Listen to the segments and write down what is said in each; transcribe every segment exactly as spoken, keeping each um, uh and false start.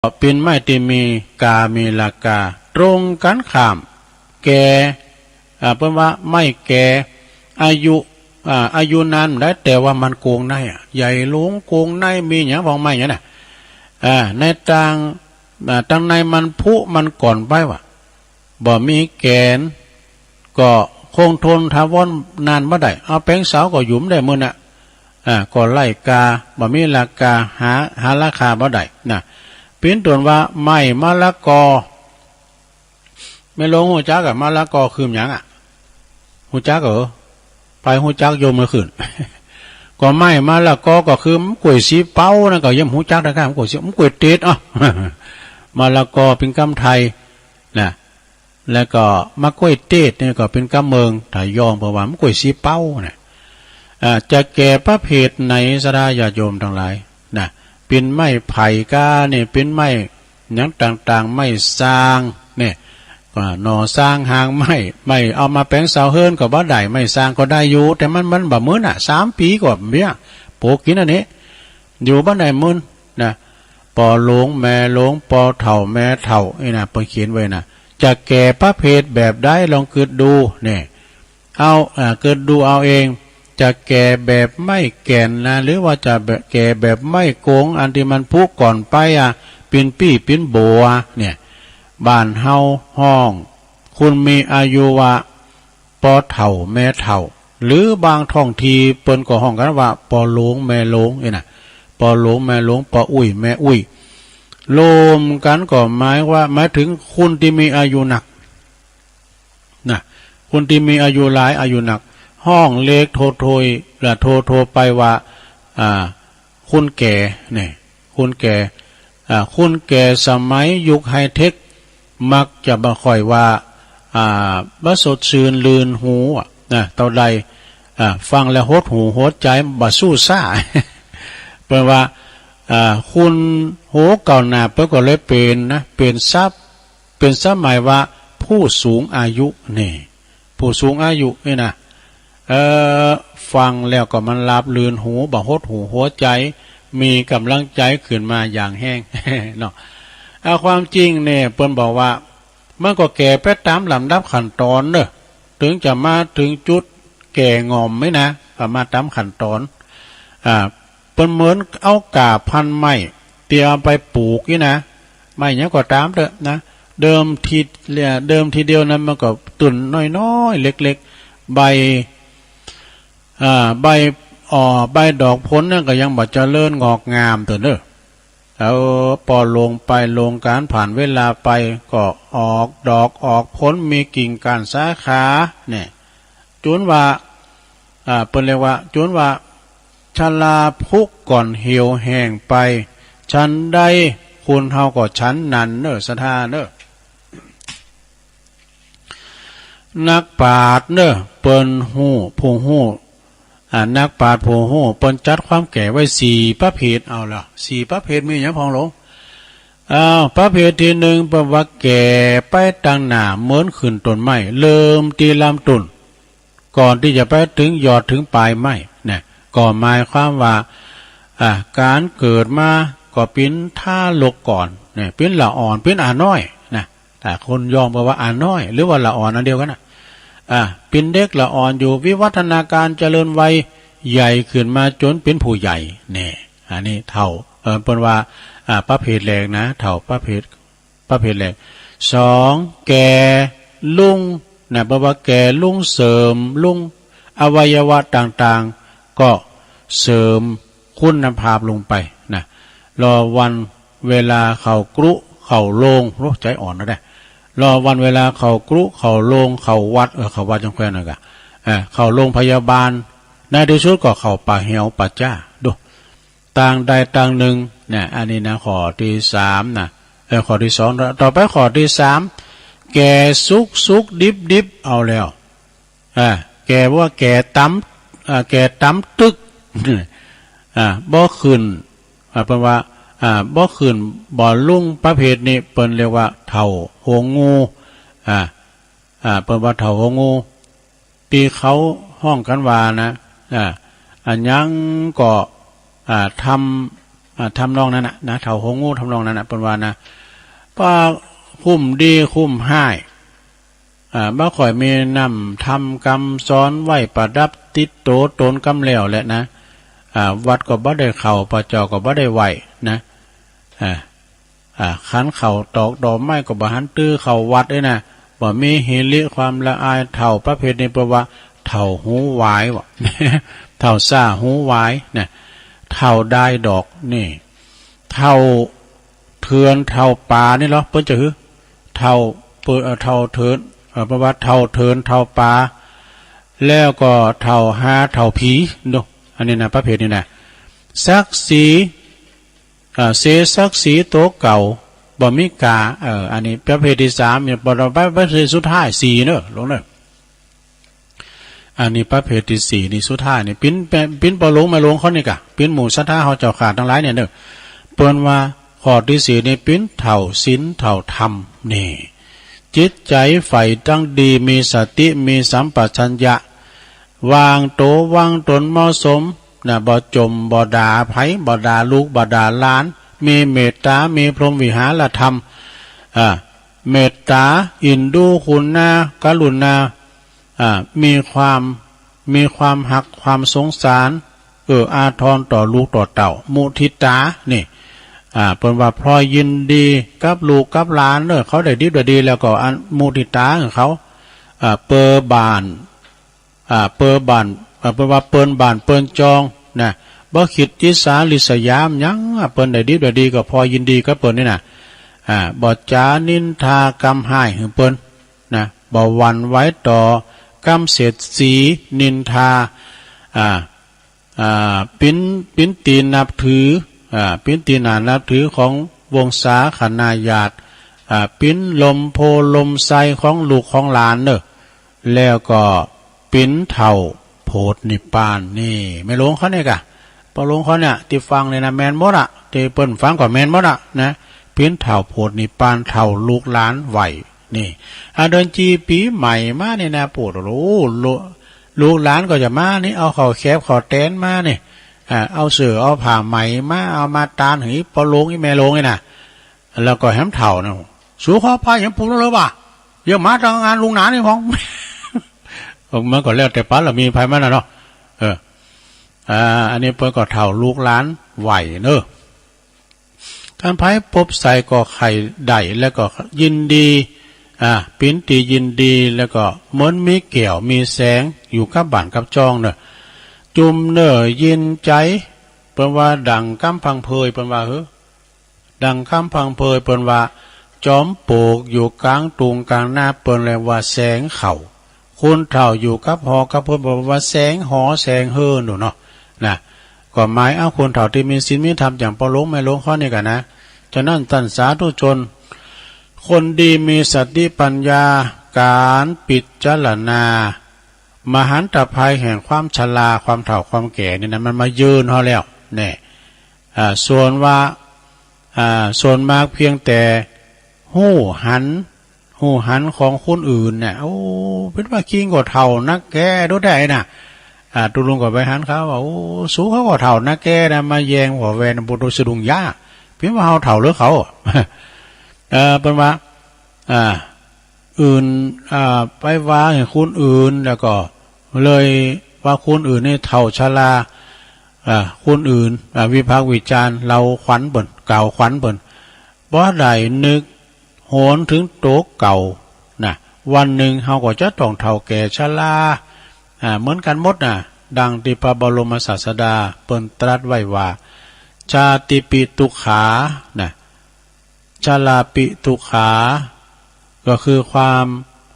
เป๋นไม้ตี้มีกา มีราคา ตรงกั๋นข้าม แก่ อ่า เปิ้นว่าไม้แก่ อายุ อ่า อายุนานบ่ได้ แต่ว่ามันโกงได้อะ ใหญ่หลวงโกงได้ มีหยัง พวกไม้หยังน่ะ อ่า ในตาง อ่า ตางในมันผุมันก่อนไปว่ะ บ่มีแก่น ก็คงทนถาวรนานบ่ได้ เอาแป๋งเสาก็อยู่บ่ได้มื้อน่ะ อ่า ก็ไร้ค่า บ่มีราคา หา หาราคาบ่ได้นะ เป๋นต้นว่าไม้มะละกอ แม่หลวงฮู้จักอะ มะละกอคือหยังอะ ฮู้จักเหรอ ไปฮู้จักโยมเมื่อคืน ก็ไม้มะละกอก็คือมะกล้วยสีเป๋านั่น ก็ยังฮู้จักได้ครับ มะกล้วยสี มะกล้วยเตด อ้อ มะละกอเป๋นกำไทยนะ แล้วก็มะกล้วยเตดนี่ก็เป๋นกำเมือง ถ้ายองเปิ้นว่ามะกล้วยสีเป๋านะ อ่า จะแก่ประเภทไหน ศรัทธาญาติโยมตังหลายนะ เป๋นไม้ไผ่ก้านี่ เป๋นไม้หยังต่างๆ ไม้ซางนี่ ก็หน่อซางหางไม้ ไม้เอามาแป๋งเสาเฮือนก็บ่ได้ ไม้ซางก็ได้อยู่ แต่มัน มันบ่เหมือนน่ะ สามปี๋ก็เบี้ย ปลูกกิ๋นอันนี้ อยู่บ่ได้มื้นนะ ปอหลวงแม่หลวง ปอเฒ่าแม่เฒ่า นี่นะ เปิ้นเขียนไว้นะ จะแก่ประเภทแบบใด ลองกึ๊ดดูนี่ เอา อ่า กึ๊ดดูเอาเอง จะแก่แบบไม้แก่นนะ หรือว่าจะแบบ แก่แบบไม้โกง อันตี้มันผุก่อนไปอะ เป๋นปี้เป๋นโบ๋เนี่ย บ้านเฮาฮ้อง คนมีอายุว่า ปอเฒ่าแม่เฒ่า หรือบางท้องถิ่นเปิ้นก็ฮ้องกั๋นว่า ปอหลวงแม่หลวง นี่นะ ปอหลวงแม่หลวง ปออุ๊ยแม่อุ๊ย รวมกั๋นก็หมายว่า หมายเถิงคนตี้มีอายุนัก นะ คนตี้มีอายุหลาย อายุนัก ฮ้องเรียกโทยๆ ละโทๆ ไปว่า อ่า คนแก่ นี่ คนแก่ อ่า คนแก่สมัยยุคไฮเทค มักจะบ่ค่อยว่า อ่า บ่สดชื่นลื่นหูอะ นะ เต้าใด อ่า ฟังแล้วหดหู่หัวใจ๋ บ่สู้ซ่า เปิ้นว่า อ่า คนโหก้าวหน้า เปิ้นก็เลยเป๋นนะ เป๋นศัพท์ เป๋นสมัยว่าผู้สูงอายุนี่ ผู้สูงอายุนี่นะ เอ่อ ฟังแล้วก็มันราบรื่นหู บ่หดหู่หัวใจ๋ มีก๋ำลังใจ๋ขึ้นมาอย่างแฮง เนาะ อ่า ความจริงเนี่ย เปิ้นบอกว่า มันก็แก่ไปต๋ามลำดับขั้นต๋อนเนาะ เถิงจะมาเถิงจุดแก่ง่อมไหมนะ ก็มาต๋ามขั้นต๋อน อ่า เปิ้นเหมือนเอาก้าพันธุ์ไม้ตี้เอาไปปลูกนี่นะ ไม้หยังก็ต๋ามเต๊อะนะ เดิมที เดิมทีเดียวนั้นมันก็ต้นน้อยๆ เล็กๆ ใบ อ่า ใบ อ่อ ใบดอกผลนั่นก็ยังบ่เจริญงอกงามเต๊อะเนาะ แล้วปอลงไปลงก๋าน ผ่านเวลาไปก็ออกดอกออกผล มีกิ่งก้านสาขา เนี่ย จ๋นว่า อ่า เปิ้นเรียกว่า จ๋นว่า ชราพุก่อนเหี่ยวแห้งไป ฉันใดคนเฮาก็ฉันนั้นเนาะ ศรัทธาเนาะ นักปราชญ์เนาะ เปิ้นฮู้ ผู้ฮู้ อ่า นักปราชญ์ผู้ฮู้ เปิ้นจัดความแก่ไว้สี่ประเภท เอาละ สี่ประเภทมีหยังพ่องหลวง อ้าว ประเภทตี้นึ่ง เปิ้นว่าแก่ไปตางหน้าเหมือนขึ้นต้นไม้ เริ่มตี้ลำต้น ก่อนตี้จะไปเถิงยอดเถิงป๋ายไม้นะ ก็หมายความว่า อ่า ก๋านเกิดมาก็เป๋นทารกก่อนนะ เป๋นหละอ่อน เป๋นอาน้อยนะ ถ้าคนยองเปิ้นว่าอาน้อย หรือว่าหละอ่อนอันเดียวกั๋นนะ อ่า เป๋นเด็กหละอ่อนอยู่ วิวัฒนาการเจริญวัย ใหญ่ขึ้นมาจ๋นเป๋นผู้ใหญ่ แน่ อันนี้เฒ่า เอ่อ เปิ้นว่า อ่า ประเภทแรกนะ เฒ่าประเภท ประเภทแรก สอง แก่ลุงนะ เปิ้นว่าแก่ลุง เสริมลุง อวัยวะต่างๆ ก็เสริมคุณภาพลงไปนะ รอวันเวลาเข้ากรุเข้าโรง โอ้ ใจ๋อ่อนนะเนี่ย รอวันเวลาเข้ากรุเข้าโรงเข้าวัด เออ เข้าวัดจังแควนนั่นกะ เออ เข้าโรงพยาบาล ในตี้สุดก็เข้าป่าเหวป่าจ๊า ดู ตางใดตางนึ่งนะ อันนี้นะ ข้อตี้สามนะ เออ ข้อตี้สอง ต่อไปข้อตี้สาม แก่สุกสุกดิบดิบ เอาแล้ว อ่า แก่ว่าแก่ต๋ำ อ่า แก่ต๋ำตึก อ่า บ่ขึ้น อ่า เปิ้นว่า อ่า บ่ขึ้นบ่ลุ่ง ประเภทนี้เปิ้นเรียกว่าเฒ่าหัวงู อ่า อ่า เปิ้นว่าเฒ่าหัวงู ตี้เขาฮ้องกั๋นว่านะ อ่า อะหยังก็ อ่า ทำ อ่า ทำนองนั้นน่ะนะ เฒ่าหัวงูทำนองนั้นน่ะ เปิ้นว่านะ ว่าคุ้มดีคุ้มฮ้าย อ่า บ่ค่อยมีน้ำธรรมกำสอนไว้ประดับติดโตตนกำแล้วแหละนะ อ่า วัดก็บ่ได้เข้า พระเจ้าก็บ่ได้ไหว้นะ อ่า อ่า ขันเข้าตอกดอกไม้ก็บ่หันตื้อเข้าวัดเอ้ยนะ บ่มีหิริความละอาย เฒ่าประเภทนี้เปิ้นว่าเฒ่าหูหวายว่ะ เฒ่าซ่าหูหวายนะ เฒ่าดายดอกนี่ เฒ่าเถื่อนเฒ่าป๋านี่เหรอ เปิ้นจะหือ เฒ่า เปิ้น เอ่อ เฒ่าเถื่อน เอ่อ เปิ้นว่าเฒ่าเถื่อนเฒ่าป๋า แล้วก็เฒ่าฮาเฒ่าผีเนาะ อันนี้นะ ประเภทนี้นะ ศักดิ์ศรี อ่า เสียศักดิ์ศรีโตเก่า บ่มีก๋า เออ อันนี้ประเภทตี้สามเนี่ย บ่ บ่ ประเภทสุดท้ายสี่เนาะ หลวงเนาะ อันนี้ประเภทตี้สี่นี่สุดท้ายนี่ ปิ้น ปิ้นป้อหลวงแม่หลวงเขานี่ก่ะ ปิ้นหมู่ศรัทธาเฮาเจ้าข้าตังหลายเนี่ยเนาะ เปิ้นว่าข้อตี้สี่นี่ปิ้นเฒ่าศีลเฒ่าธรรมนี่ จิตใจ๋ใฝ่ตังดี มีสติ มีสัมปชัญญะ วางโตวางตนเหมาะสมนะ บ่จ่มบ่ด่าใผ บ่ด่าลูกบ่ด่าหลาน มีเมตต๋า มีพรหมวิหารธรรม อ่า เมตต๋า เอ็นดู กรุณา กรุณา อ่า มีความ มีความฮัก ความสงสาร เอื้ออาทรต่อลูกต่อเต้า มุทิตา นี่ อ่า เปิ้นว่าพลอยยินดีกับลูกกับหลานเนาะ เขาได้ดิบได้ดีแล้วก็อันมุทิตาของเขา อ่า เปอบ้าน อ่า เปอบ้าน อ่า เปิ้นว่าเปิ้นบ้านเปิ้นจองนะ บ่คิดอิจฉาริษยาหยัง อ่า เปิ้นได้ดิบได้ดีก็พลอยยินดีกับเปิ้นนี่นะ อ่า บ่จ๋านินทากำฮ้ายหื้อเปิ้นนะ บ่หวั่นไหวต่อกำเสียดสีนินทา อ่า อ่า ปิ้น ปิ้นตี้นับถือ อ่า ปิ้นตี้หน้านับถือของวงศาคณาญาติ อ่า ปิ้นลมโพธิ์ลมไทรของลูกของหลานเนาะ แล้วก็ปิ้นเฒ่าโผดนิพพาน นี่ แม่หลวงเขาเนี่ยก่ะ ป้อหลวงเขาเนี่ย ตี้ฟังเนี่ยนะ แม่นหมดอะ ตี้เปิ้นฟังก็แม่นหมดอะนะ ปิ้นเฒ่าโผดนิพพาน เฒ่าลูกหลานไหว นี่ อ่า เดือนจีปี๋ใหม่มาเนี่ยนะ โผด โอ้โห ลูก ลูกหลานก็จะมานี่ เอาข้าวแคบข้าวแตนมานี่ อ่า เอาเสื้อเอาผ้าใหม่มา เอามาตานหื้อป้อหลวงอีแม่หลวงนี่นะ แล้วก็แหมเฒ่านะ สูขอไปยังปูนเลยบ่า ยังมาตางงานลุงหนานี่พ้อง มันก็แล้วแต่ปะละมีไผมันน่ะเนาะ เออ อ่า อันนี้เปิ้นก็เฒ่าลูกหลานไหวเนาะ คันไผปบใส่ก็ใค่ได้ แล้วก็ยินดี อ่า ปิ้นตี้ยินดี แล้วก็เหมือนมีแก้วมีแสงอยู่กับบ้านกับจองเนาะ จุ่มเน่อยินใจ๋ เปิ้นว่าดั่งกำพังเพย เปิ้นว่า เฮ้อ ดั่งกำพังเพย เปิ้นว่า จอมปลวกอยู่ก๋างตุงก๋างนา เปิ้นเรียกว่าแสงเขา คนเฒ่าอยู่กับหอกับเฮือน เปิ้นว่าแสงหอแสงเฮือนนู่นเนาะ นะ ก็หมายเอาคนเฒ่าตี้มีศีลมีธรรมอย่างป้อหลวงแม่หลวงเขานี่ก่ะนะ ฉะนั้นต้านสาธุชน คนดีมีสติปัญญา ก๋านพิจารณา มหันตภัยแห่งความชรา ความเฒ่าความแก่นี่นะ มันมาเยือนเฮาแล้ว แน่ อ่า ส่วนว่า อ่า ส่วนมากเพียงแต่ฮู้หัน ฮู้หันของคนอื่นเนี่ย โอ้ เปิ้นว่าคิงก็เฒ่านักแก่ดูได้น่ะ อ่า ตุ๊ลุงก็ไปหันเขาว่า โอ้ สูเขาก็เฒ่านักแก่นะ มาแย่งผัวแวนบุตรสะดุ้งยา เปิ้นว่าเฮาเฒ่าหรือเขา เออ เปิ้นว่า อ่า อื่น อ่า ไปว่าหื้อคนอื่น แล้วก็เลยว่าคนอื่นนี่เฒ่าชรา อ่า คนอื่น อ่า วิพากษ์วิจารณ์ เล่าขวัญเปิ้น กล่าวขวัญเปิ้น บ่ได้นึกหวนถึงตั๋วเก่านะ วันหนึ่งเฮาก็จะต้องเฒ่าแก่ชรา อ่า เหมือนกั๋นหมดนะ ดังตี้พระบรมศาสดาเปิ้นตรัสไว้ว่า ชาติปิทุกขา นะ ชราปิทุกขา ก็คือความ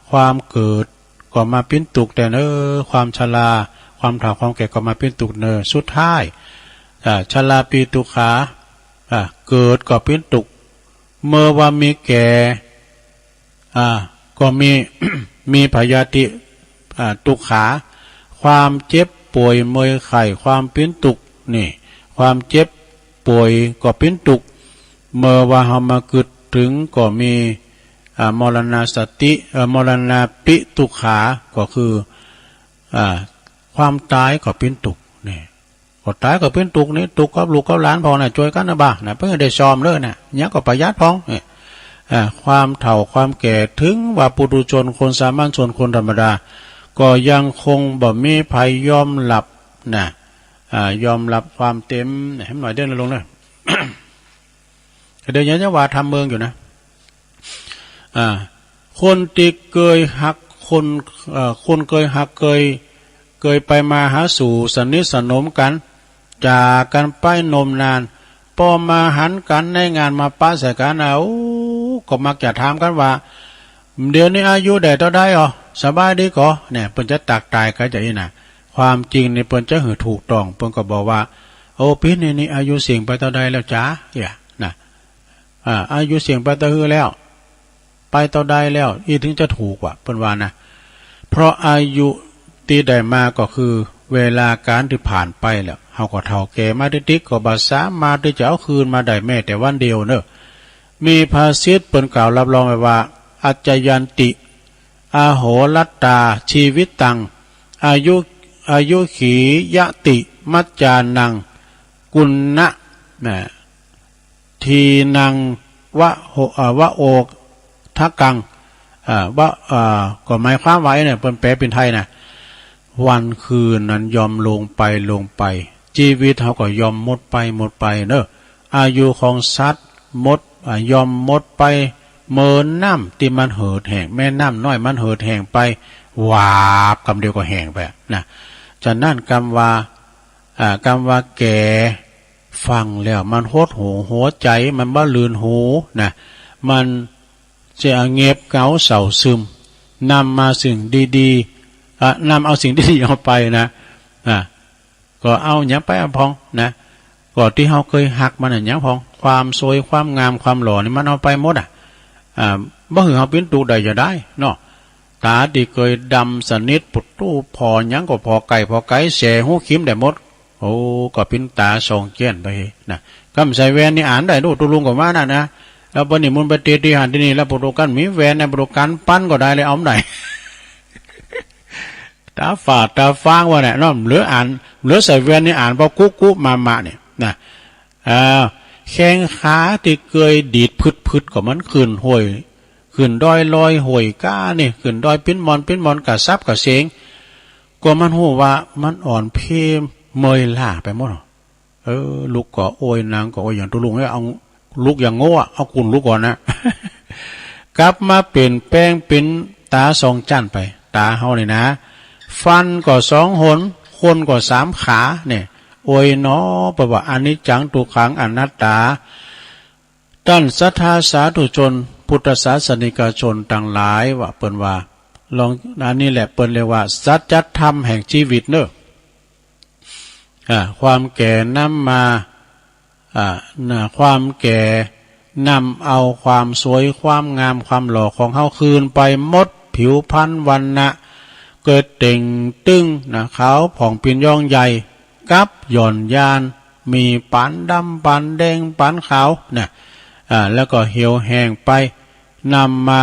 ความเกิดก็มาปิ้นตุ๊กข์แต๊เน่อ ความชรา ความเฒ่าความแก่ก็มาปิ้นตุ๊กข์เน่อ สุดท้าย อ่า ชราปิทุกขา อ่า เกิดก็ปิ้นตุ๊กข์ เมื่อว่ามีแก่ อ่า ก็มี มีพยาธิ อ่า ทุกขา ความเจ็บป่วยเมื่อยไข้ ความปิ้นตุ๊กข์ นี่ ความเจ็บป่วยก็ปิ้นตุ๊กข์ เมื่อว่าเฮามากึ๊ดถึงก็มี อ่า มรณสติ เอ่อ มรณาปิทุกขา ก็คือ อ่า ความต๋ายก็ปิ้นตุ๊กข์ นี่ ก็ต๋ายก็เป๋นตุ๊กข์นี่ ตุ๊กข์กับลูกกับหลานพ่องน่ะ จ้วยกั๋นนะบ่า นะ เปิ้นได้ซ่อมเลยนะ ยังก็ประหยัดพ่อง เนี่ย อ่า ความเฒ่าความแก่ ถึงว่าปุถุชน คนสามัญชน คนธรรมดา ก็ยังคงบ่มีใผยอมฮับนะ อ่า ยอมฮับความเต็ม เนี่ย หื้อหน่อยเด้อนะลุงนะ เดี๋ยวยังจะว่าธรรมเมืองอยู่นะ อ่า คนตี้เกยฮัก คน เอ่อ คนเกยฮัก เกย เกยไปมาหาสู่ สนิทสนมกั๋น จากกั๋นไปนมนาน ปอมาหันกั๋นในงาน มาปะใส่กั๋นนะ โอ้ ก็มักจะถามกั๋นว่า เดี๋ยวนี้อายุได้เต้าใดอ๋อ สบายดีก่อ เนี่ย เปิ้นจะตั๊กตายกั๋นจะอี้นะ ความจริงนี่เปิ้นจะหื้อถูกต้อง เปิ้นก็บอกว่า โอ้ ปี้นี้นี่อายุเสี้ยงไปเต้าใดแล้วจ๊ะ เนี่ย นะ อ่า อายุเสี้ยงไปเต้าหื้อแล้ว ไปเต้าใดแล้ว อี้ถึงจะถูกว่า เปิ้นว่านะ เพราะอายุตี้ได้มาก็คือเวลาก๋านตี้ผ่านไปแล้ว เฮาก็เฒ่าแก่มาติ๊กๆ ก็บ่สามารถตี้จะเอาคืนมาได้แม้แต่วันเดียวเนาะ มีภาษิตเปิ้นกล่าวรับรองไว้ว่า อัจจยันติ อโหรัตตา ชีวิตัง อายุ อายุขียติ มัจจานัง กุณณะ นะ ทีนัง วะโห เอ่อ วะโอทะกัง เอ่อ วะ เอ่อ ก็หมายความว่าไอ้เนี่ย เปิ้นแปลเป๋นไทยนะ วันคืนนั้นย่อมลงไป ลงไป จีวิตเฮาก็ย่อมหมดไป หมดไปเนาะ อายุของสัตว์หมด อ่า ย่อมหมดไป เหมือนน้ำตี้มันเหือดแห้ง แม่น้ำน้อยมันเหือดแห้งไป วาบ กำเดียวก็แห้งไปนะ ฉะนั้นกำว่า อ่า กำว่าแก่ ฟังแล้วมันหดหู่หัวใจ๋ มันบ่ลื่นหูนะ มันจะเงียบเหงาเศร้าซึม นำมาสิ่งดีๆ อ่ะ นำเอาสิ่งดีๆ ออกไปนะ อ่ะ ก็เอาหยังไปอะพ่องนะ ก็ตี้เฮาเกยฮักมันอะหยังพ่อง ความสวย ความงาม ความหล่อนี่มันเอาไปหมดอะ อ่า บ่หื้อเฮาเป๋นตุ๊กข์ได้จะใดเนาะ ต๋าตี้เกยดำสนิท ปุดตู้ผ่อหยังก็ผ่อไก๋ ผ่อไก๋ แสหูคิมได้หมด โอ้ ก็เป๋นต๋าส่องแจ้งไปนะ กำใส่แว่นนี่อ่านได้ ดู ตุ๊ลุงก็ว่านั่นนะ แล้วปะนิมนต์ไปเตตี้หั้นตี้นี่ แล้วปุดตู้กั๋นมีแว่นนะ ปุดตู้กั๋นปั้นก็ได้เลย เอาบ่ได้ ต๋าฝาดต๋าฟางว่าเนี่ยเนาะ เหลืออ่าน เหลือใส่แว่นนี่อ่านเป๋ากุ๊กกุ๊กมามะเนี่ยนะ อ่า แข้งขาตี้เกยดีดพึดๆ ก็มันขึ้นห้วย ขึ้นดอยลอยห้วยก้านี่ ขึ้นดอยปิ๊นมอนปิ๊นมอน กระสับกระเสียง ก็มันฮู้ว่ามันอ่อนเพลียเมื่อยล้าไปหมด เออ ลุกก็โอย นั่งก็โอย อย่างตุ๊ลุงเนี่ย เอาลุกอย่างโง่อะ เอากุ่นลุกก่อนนะ กลับมาเป๋นแป๋งเป๋นต๋าสองจั้นไป ต๋าเฮานี่นะ ฟันก็สองหน คนก็สามขาเนี่ย โอยหนอ เปิ้นว่าอนิจจัง ทุกขัง อนัตตา ต้านศรัทธาสาธุชน พุทธศาสนิกชนตังหลายว่า เปิ้นว่า ลอง อันนี้แหละเปิ้นเรียกว่าสัจธรรมแห่งจีวิตเนาะ อ่า ความแก่นำมา อ่า นะ ความแก่นำเอาความสวย ความงาม ความหล่อของเฮาคืนไปหมด ผิวพรรณวรรณะ เกิดเต่งตึงนะ ขาวผ่องปิ๊นย่องใหญ่ กับหย่อนยาน มีปานดำ ปานแดง ปานขาวนะ อ่า แล้วก็เหี่ยวแห้งไป นำมา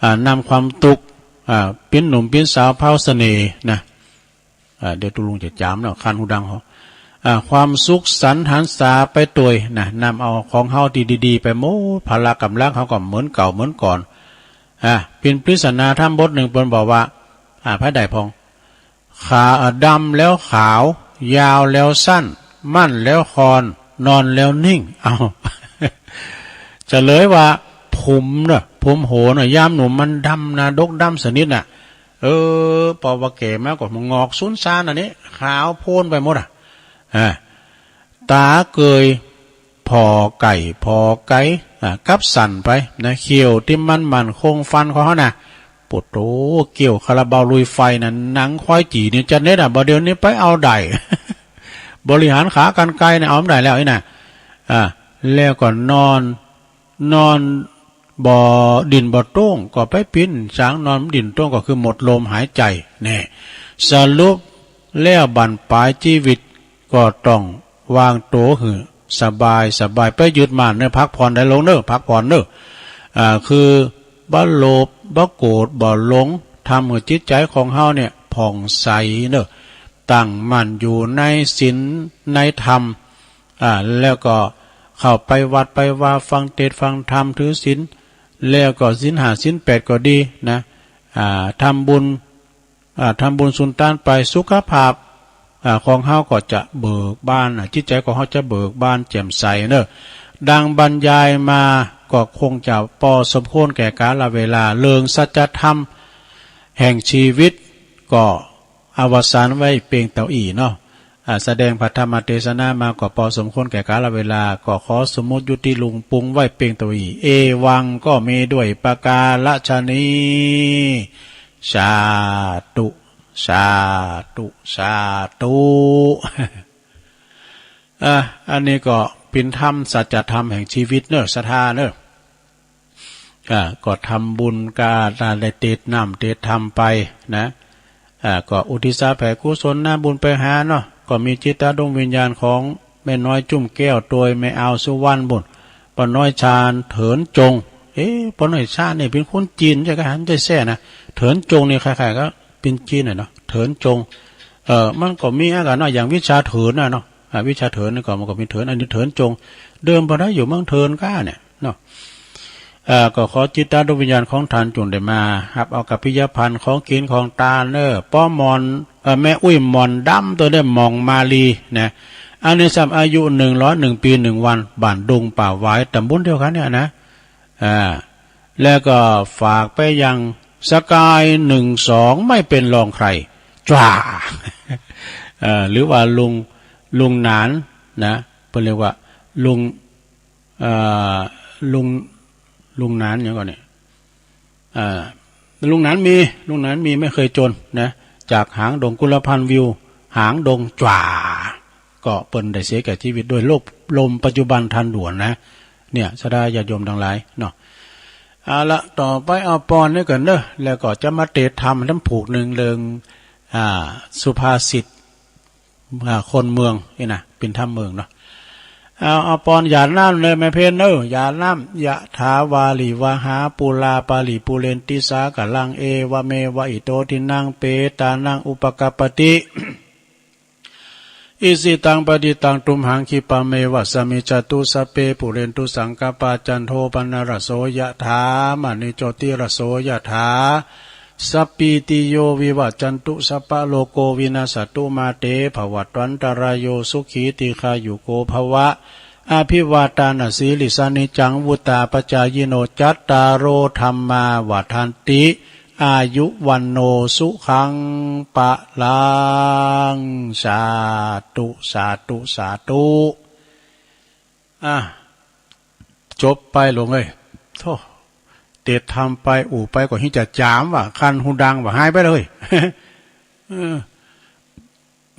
อ่า นำความตุ๊กข์ อ่า ปิ๊นหนุ่มปิ๊นสาวเผาเสน่ห์นะ อ่า เดี๋ยวตุ๊ลุงจะจ๋ามเนาะ คันหูดังเหาะ อ่า ความสุขสันต์หันษาไปตวยนะ นำเอาของเฮาตี้ดีๆ ไปหมด พละก๋ำลังเฮาก็เหมือนเก่าเหมือนก่อน อ่า เป๋นปริศนาธรรมบทนึ่ง เปิ้นบอกว่า อ่า ไผได้พ่อง ขา อ่า ดำแล้วขาว ยาวแล้วสั้น มั่นแล้วคอน นอนแล้วนิ่ง เอ้า เฉลยว่า ผมเนาะ ผมโหนเนาะ ยามหนุ่มมันดำนะ ดกดำสนิทน่ะ เออ ปอว่าแก่มาก็หงอกสูญซานอันนี้ ขาวโพลนไปหมดอะ อ่า ต๋าเกยผ่อไก๋ ผ่อไก๋ อ่า กับสั่นไปนะ เขี้ยวตี้มันมั่นคงฟันของเฮานะ โผโธ่ เขี้ยวคาราบาวลุยไฟนะ หนังควายจี๋นี่จะเน็ดอะ บ่าเดี่ยวนี้ไปเอาได้ บริหารขากรรไกรเนี่ยเอาบ่ได้แล้วอี้นะ อ่า แล้วก็นอน นอนบ่ดิ้นบ่โต้ง ก็ไปปิ๊นสาง นอนดิ้นโต้งก็คือหมดลมหายใจ๋ แน่ สรุปแล้วบั้นปลายจีวิตก็ต้องวางตั๋วหื้อสบายสบาย ไปยึดมั่นเนาะ พักผ่อนได้ลุงเนาะ พักผ่อนเนาะ อ่า คือบ่โลภ บ่โกรธ บ่หลง ทำหื้อจิตใจ๋ของเฮาเนี่ยผ่องใสเนาะ ตั้งมั่นอยู่ในศีลในธรรม อ่า แล้วก็เข้าไปวัดไปวา ฟังเทศน์ฟังธรรม ถือศีล แล้วก็ศีลห้าศีลแปดก็ดีนะ อ่า ทำบุญ อ่า ทำบุญสุนตานไป สุขภาพ อ่า ของเฮาก็จะเบิกบาน อ่า จิตใจ๋ของเฮาจะเบิกบานแจ่มใสเนาะ ดังบรรยายมาก็คงจะปอสมควรแก่กาลเวลา เรื่องสัจธรรมแห่งชีวิตก็อวสานไว้เปียงเต้าอี้เนาะ อ่า แสดงพระธรรมเทศนามาก็ปอสมควรแก่กาลเวลา ก็ขอสมมุติยุติลงปวงไว้เปียงเต้าอี้ เอวังก็มีด้วยประการฉะนี้ สาธุ สาธุ สาธุ อ่ะ อันนี้ก็เป๋นธรรม สัจธรรมแห่งชีวิตเนาะ ศรัทธาเนาะ อ่า ก็ทำบุญกา ได้เตศน์น้ำเตศน์ธรรมไปนะ อ่า ก็อุทิศแผ่กุศลนะบุญไปหาเนาะ ก็มีจิตดวงวิญญาณของแม่น้อยจุ่มแก้ว โตยแม่อาวสุวรรณบุญ ป้าน้อยชาญเถินจง เอ๊ะ ป้าน้อยชาญนี่เป๋นคนจีนใจ้ก่ะ หันใจ้แซ่นะ เถินจงนี่ใครๆ ก็เป๋นจีนน่ะเนาะ เถินจง เอ่อ มันก็มีอาก๋านเนาะ อย่างวิชาเถินน่ะเนาะ อ่า วิชาเถินนี่ก็มันก็มีเถิน อันนี้เถินจง เดิมบ่ได้อยู่เมืองเถินก้าเนี่ยเนาะ เอ่อ ก็ขอจิตดวงวิญญาณของต้านจุ่งได้มาฮับเอากัปปิยพันธ์ของกิ๋นของตานเน่อ ป้อหม่อน เอ่อ แม่อุ๊ยหม่อนดำ โตยได้หม่องมาลีนะ อันนี้ซ้ำอายุหนึ่งร้อยหนึ่งปี๋หนึ่งวัน บ้านดงป่าหวาย ต๋ำบลเดียวกั๋นเนี่ยนะ อ่า แล้วก็ฝากไปยังสกายหนึ่งสอง ไม่เป็นรองใคร จ้า เอ่อ หรือว่าลุง ลุงหนานนะ เปิ้นเรียกว่าลุง เอ่อ ลุง ลุงหนานหยังก่อเนี่ย อ่า ลุงหนานมี ลุงหนานมีไม่เคยจนนะ จากหางดงกุลพันธ์วิว หางดงจ้า ก็เปิ้นได้เสียแก่ชีวิตด้วยโรคลมปัจจุบันทันด่วนนะ เนี่ย ศรัทธาญาติโยมตังหลายเนาะ เอาละ ต่อไปเอาปอนนี้ก่อนเนาะ แล้วก็จะมาเตศน์ธรรมธรรมผูกนึ่งเรื่อง อ่า สุภาษิต อ่า คนเมืองนี่นะ เป๋นธรรมเมืองเนาะ เอา เอาปอนหยาดน้ำเลยแม่เพนเนาะ หยาดน้ำ ยะถาวาริวหาปูราปาริปูเรนติสาคารัง เอวะเมวะอิโตทินังเปตานังอุปกัปปติ อิจิตังปัตถิตังตุมหัง ขิปปะเมวะสะมิชฌะตุ สัพเพปูเรนตุสังกัปปา จันโทปะนะระโส ยะถา มะณิโชติระโส ยะถา สัพพีติโยวิวัชชันตุ สัพพะโรโควินัสสะตุ มาเตภวัตวันตะราโย สุขีทีฆายุโกภวะ อะภิวาทานะสีลิสสะ นิจจังวุฑฒาปะจายิโน จัตตาโรธัมมาวัฑฒันติ อายุวัณโณสุขังพะลัง สาธุ สาธุ สาธุ อ่ะ จบไปหลวงเอ้ย โธ่ เตศน์ธรรมไป อู้ไปก็ฮิจะจ๋ามว่ะ คันหูดังว่ะ หายไปเลย เออ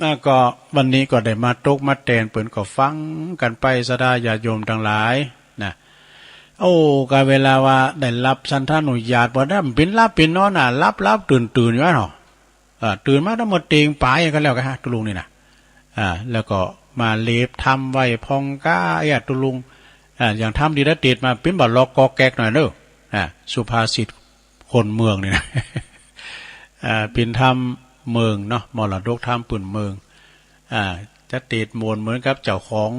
แล้วก็วันนี้ก็ได้มาตกมาแตนเปิ้นก็ฟังกั๋นไป ศรัทธาญาติโยมตังหลายนะ โอ้ กาเวลาว่าได้ฮับฉันทานุญาต บ่ได้ มันเป๋นหลับเป๋นนอนน่ะ หลับๆ ตื่นๆ อยู่หั้นเนาะ อ่า ตื่นมาต้องมาเตงป๋ายกั๋นแล้วกะฮะ ตุ๊ลุงนี่นะ อ่า แล้วก็มาเหลบธรรมไหว้พ่องก้า เอี้ย ตุ๊ลุง อ่า อย่างธรรมตี้ได้เตศน์มา เป๋นบ่าล็อกก๊อกแก๊กหน่อยเนาะ อ่า สุภาษิตคนเมืองนี่นะ อ่า เป๋นธรรมเมืองเนาะ มรดกธรรมปื้นเมือง อ่า จะเตศน์โหมนเหมือนกับเจ้าของ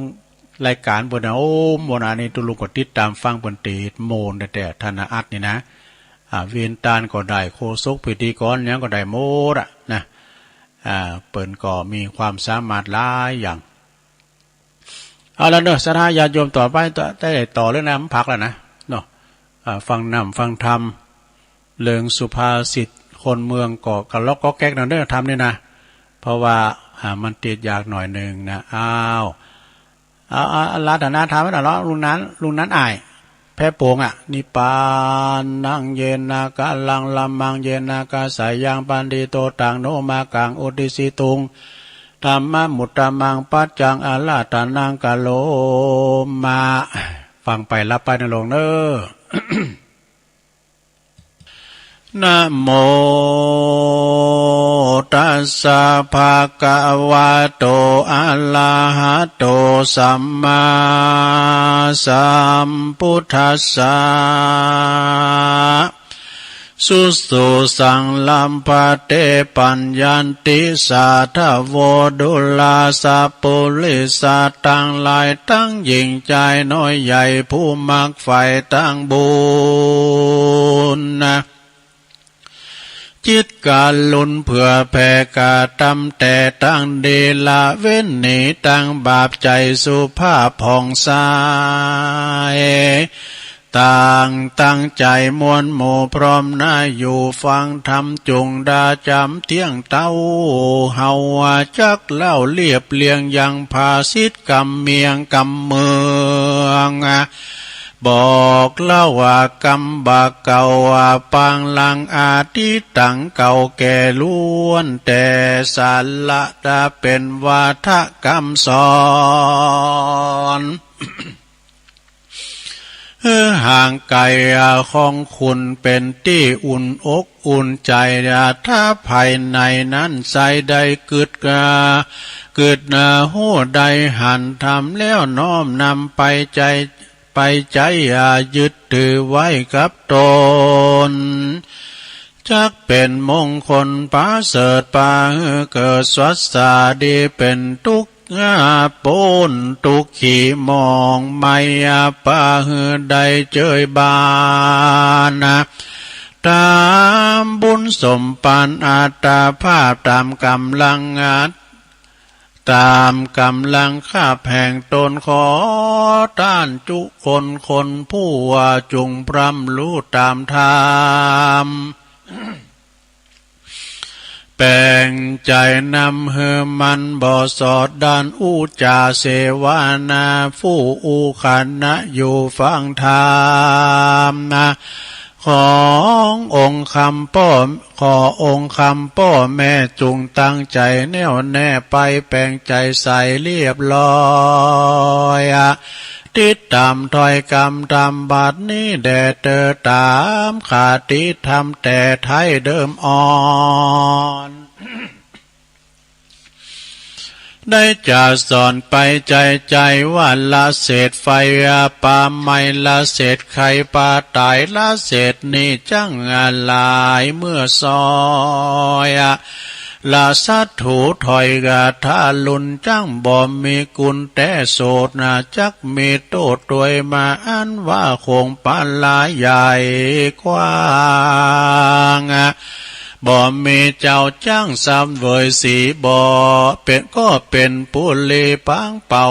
รายก๋านเปิ้นนะ โอ้ โหมนอันนี้ตุ๊ลุงก็ติดต๋ามฟังเปิ้นเตศน์โหมนแต๊ๆ ธนาอัตนี่นะ อ่า เวนตานก็ได้ โฆษกพิธีกรหยังก็ได้หมดอะนะ อ่า เปิ้นก็มีความสามารถหลายอย่าง เอาละเนาะ ศรัทธาญาติโยม ต่อไปต่อ ได้ต่อเลยนะ มันผักแล้วนะ เนาะ อ่า ฟังน้ำฟังธรรม เรื่องสุภาษิตคนเมืองก็กะล็อกก๊อกแก๊กหน่อยเนาะ ธรรมนี่นะ เพราะว่า อ่า มันติดยากหน่อยนึ่งนะ อ้าว เอา เอา อาราธนาธรรมไว้หน่อยเนาะ ลุงนั้น ลุงนั้นอ้าย แพโป๋งอะ นิพพานัง เยนะ กะลัง ละมัง เยนะ กะสายัง ปันทิโต ตัง โน มากัง อุตติสสิตุง ธัมมะมุตตะมัง ปัจจัง อาราธนัง กะโรมะ ฟังไปฮับไปนะโยมเนาะ นะโมตัสสะ ภะคะวะโต อะระหะโต สัมมาสัมพุทธัสสะ สุสุสังลัมภะเต ปัญญันติ สาธะโว ดูราสะปุริสะ ตังหลายตังหญิงจายน้อยใหญ่ ผู้มักใฝ่ตางบุญนะ จิตกรุณาเผื่อแผ่กระตำแต่ตางดี ละเว้นหนีตางบาป ใจ๋สุภาพผ่องใส ต่างตั้งใจ๋มวลหมู่พร้อมหน้า อยู่ฟังธรรมจุ่งดาจ๋ำเตี้ยงเต้า เฮาจักเล่าเรียบเรียงยังภาษิตกำเมียงกำเมือง บอกเล่าว่ากำบ่าเก่าว่าปางลางอดีตตังเก่าแก่ล้วนแต่สาระ จะเป๋นวาทะกำสอน หื้อห่างไก๋ของคุณเป๋นตี้อุ่นอกอุ่นใจ๋ ถ้าภายในนั้นใสได้กึ๊ด กึ๊ดฮู้ได้หันธรรมแล้วน้อมนำไปใจ๋ ไปใจ๋อย่ายึดถือไว้กับตน จักเป๋นมงคลประเสริฐ ปาหื้อเกิดสัสสาดี เป๋นตุ๊กข์ ป๊นตุ๊กข์ขี้หมองไหม้ ปาหื้อได้เจยบาน ต๋ามบุญสมปานอัตภาพ ต๋ามก๋ำลังอัต ต๋ามก๋ำลังคาบแห่งตน ขอต้านจุคนคนผู้ว่าจุ่งพร่ำฮู้ต๋ามธรรม แป๋งใจ๋นำหื้อมันบ่สอดด้าน อู้จ๋าเสวนา ผู้อู้คณะอยู่ฟังธรรมนะ ขององค์คำป้อ ขอองค์คำป้อแม่จุ่งตั้งใจ๋แน่วแน่ไป แป๋งใจ๋ใสเรียบร้อย ติดต๋ามถ้อยกำธรรมบัดนี้แด่เต๊อ ต๋ามคติธรรมแต่ไท้เดิมอ่อน ได้จะสอนไปใจ๋ใจ๋ว่า ละเสดไฟป่าไหม้ ละเสดไข่ป่าต๋าย ละเสดนี้จั้งหลายเมื่อซอย ละศัตรูถ้อยกะทารุณ จั้งบ่มีกุณแต่โสดนะ จักมีโต้ษตวยมา อันว่าคงปาลาใหญ่กว้าง บ่มีเจ้าจั้งเสวยสี บ่เป๋น ก็เป๋นปุรีปางเป่า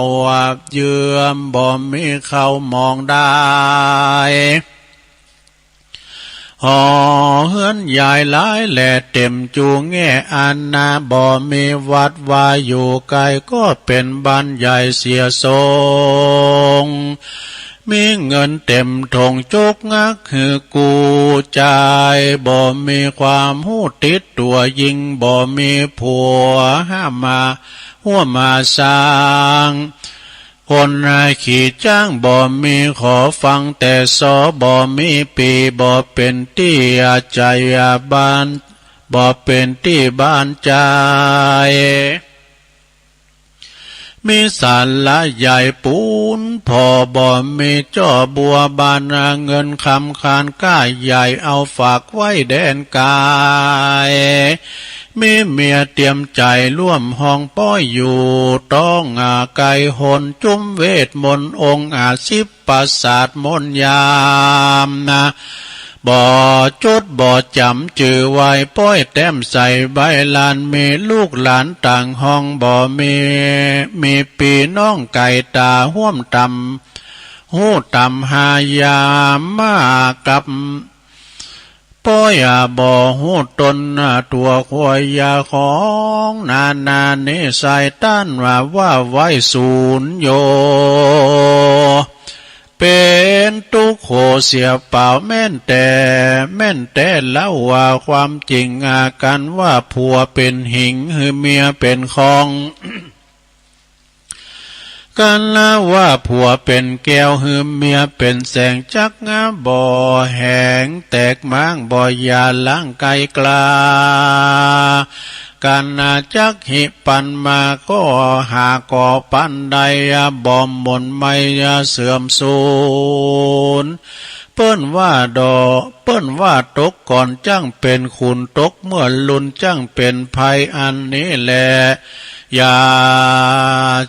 เยื้อมบ่มีเข้าหมองได้ หอเฮือนใหญ่หลายแลเต๋มจูแง่อันนา บ่มีวัดวาอยู่ไก๋ ก็เป๋นบ้านใหญ่เสียทรง มีเงินเต๋มถงจุกงักหื้อกู้จ่าย บ่มีความฮู้ติดตั๋ว ยิ่งบ่มีผัวห้ามมาฮ่วมมาสร้าง คนขี่จ๊างบ่มีขอฟังแต่ซอ บ่มีปี้บ่เป๋นตี้ใจ๋บาน บ่เป๋นตี้บานใจ๋ มีศาลาใหญ่ปูนผ่อ บ่มีจ้อบัวบาน เงินคำคานก้าใหญ่ เอาฝากไว้แดนไก๋ มีเมียเตียมใจ๋ร่วมห้องป้อยอยู่ ต้องไก๋หนจุ้มเวทมนต์องค์อาสิบประสาทมนต์ยามนะ บ่จุดบ่จ๋ำจื้อไหว้ ป้อยแต้มใส่ใบลาน มีลูกหลานต่างห้อง บ่มี มีปี้น้องไก๋ต๋าฮ่วมต๋ำ ฮู้ต๋ำหายามมากับ ป้อยบ่ฮู้ต๋นตั๋วควายของนานานิสัย ต้านว่าว่าไว้สูญโย เป๋นตุ๊กข์โขเสียเป๋า แม่นแต๊ แม่นแต๊เล่าว่าความจริง กั๋นว่าผัวเป๋นหิง หื้อเมียเป๋นคอง กั๋นว่าผัวเป๋นแก้ว หื้อเมียเป๋นแสง จักบ่แหงแตกม้าง บ่หย่าร้างไก๋กล้า กั๋นจักหิปันมา ก็หาก่อปันได้ บ่หม่นไหม้เสื่อมสูญ เปิ้นว่าดอ เปิ้นว่าตกก่อนจั้งเป๋นขุน ตกเมื่อลุนจั้งเป๋นไพร อันนี้แล อย่า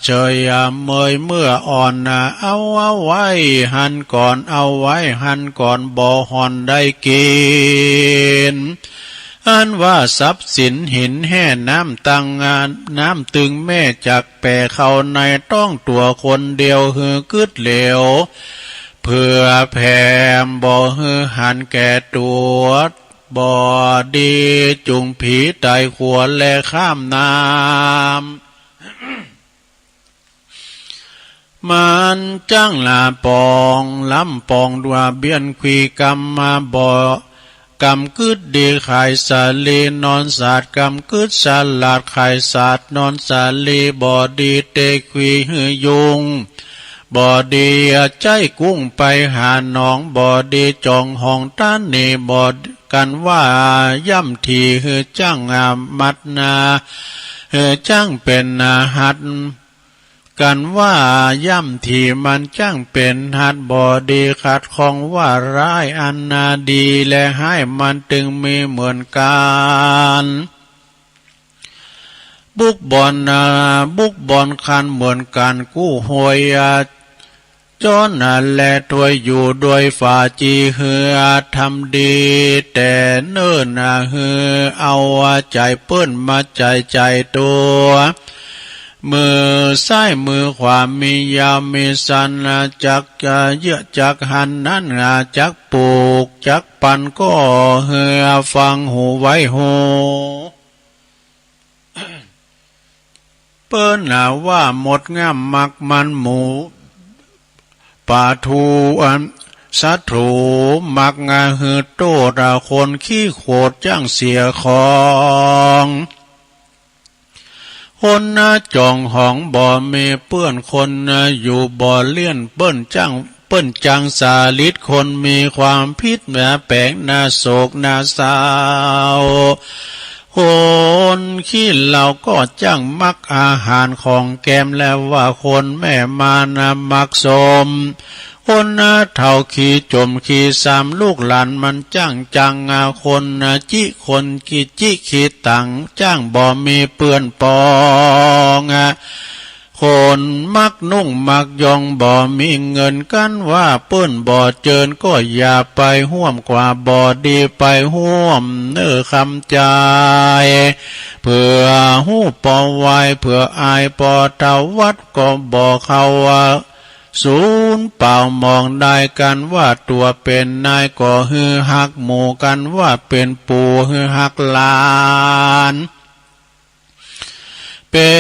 เฉยเมยเมื่ออ่อนนา เอา เอาไว้หั้นก่อน เอาไว้หั้นก่อน บ่ห่อนได้กิ๋น อันว่าทรัพย์สินหินแฮ่น้ำตัง น้ำตึงแม่จักแป๋เข้าในต๊องตั๋วคนเดียวหื้อกึ๊ดเหลว เผื่อแผ่บ่หื้อหันแก่ตั๋ว บ่ดีจุ่งผีต๋ายขัวแลข้ามน้ำ มันจั้งละปอง ล้ำปองดัวเบี้ยน ควีกำมาบ่ กำกึ๊ดดีขายสาลี นอนสาดกำกึ๊ดสลัด ขายสาดนอนสาลี บ่ดีเตะควีหื้อยุง บ่ดีใจ๊กุ้งไปหาหนอง บ่ดีจ๋องหองต๋านหนี บ่ กั๋นว่าย่ำถี่หื้อจั้งมัดนา หื้อจั้งเป๋นหัด กั๋นว่าย่ำถี่มันจั้งเป๋นหัด บ่ดีขัดข้องว่าร้าย อันนาดีและฮ้ายมันตึงมีเหมือนกั๋น บุกบ่อนนา บุกบ่อนคันเหมือนกั๋น กู้ฮวย จ้อนนาแลถ้วยอยู่โดยฝ่าจี หื้อทำดีแต่เนิ่นนา หื้อเอาใจ๋เปิ้นมาใจ๋ใจ๋ตั๋ว มือซ้ายมือขวามียาวมีสั้น จักเยื้อจักหันนั้น จักปลูกจักปันก็หื้อฟังหูไว้หู เปิ้นว่าหมดง่ำมักมันหมู ป๋าทูอันศัตรูมักหื้อโต้ษคนขี้โขดจั้งเสียของ คนจ๋องหองบ่มีเปื้อน คนอยู่บ่เลี่ยน เปิ้นจั้ง เปิ้นจั้งสาลิด คนมีความผิดแป๋งนาโศกนาเศร้า คนขี้เหล้าก็จั้งมักอาหารของแกม และว่าคนแม่มานามักส้ม คนเฒ่าขี้จมขี้ซ้ำ ลูกหลานมันจั้งจัง คนจิคนขี้จิขี้ตัง จั้งบ่มีเปื้อนปอง คนมักนุ่งมักย่องบ่มีเงิน กั๋นว่าเปิ้นบ่เจิญ ก็อย่าไปฮ่วม กว่าบ่ดีไปฮ่วม เน่อคำใจ๋ เผื่อฮู้ปอไหว้ เผื่ออายปอเฒ่า วัดก็บ่เข้า สูญเปล่ามองดาย กั๋นว่าตั๋วเป๋นนายก็หื้อฮักหมู่ กั๋นว่าเป๋นปู่หื้อฮักหลาน เป๋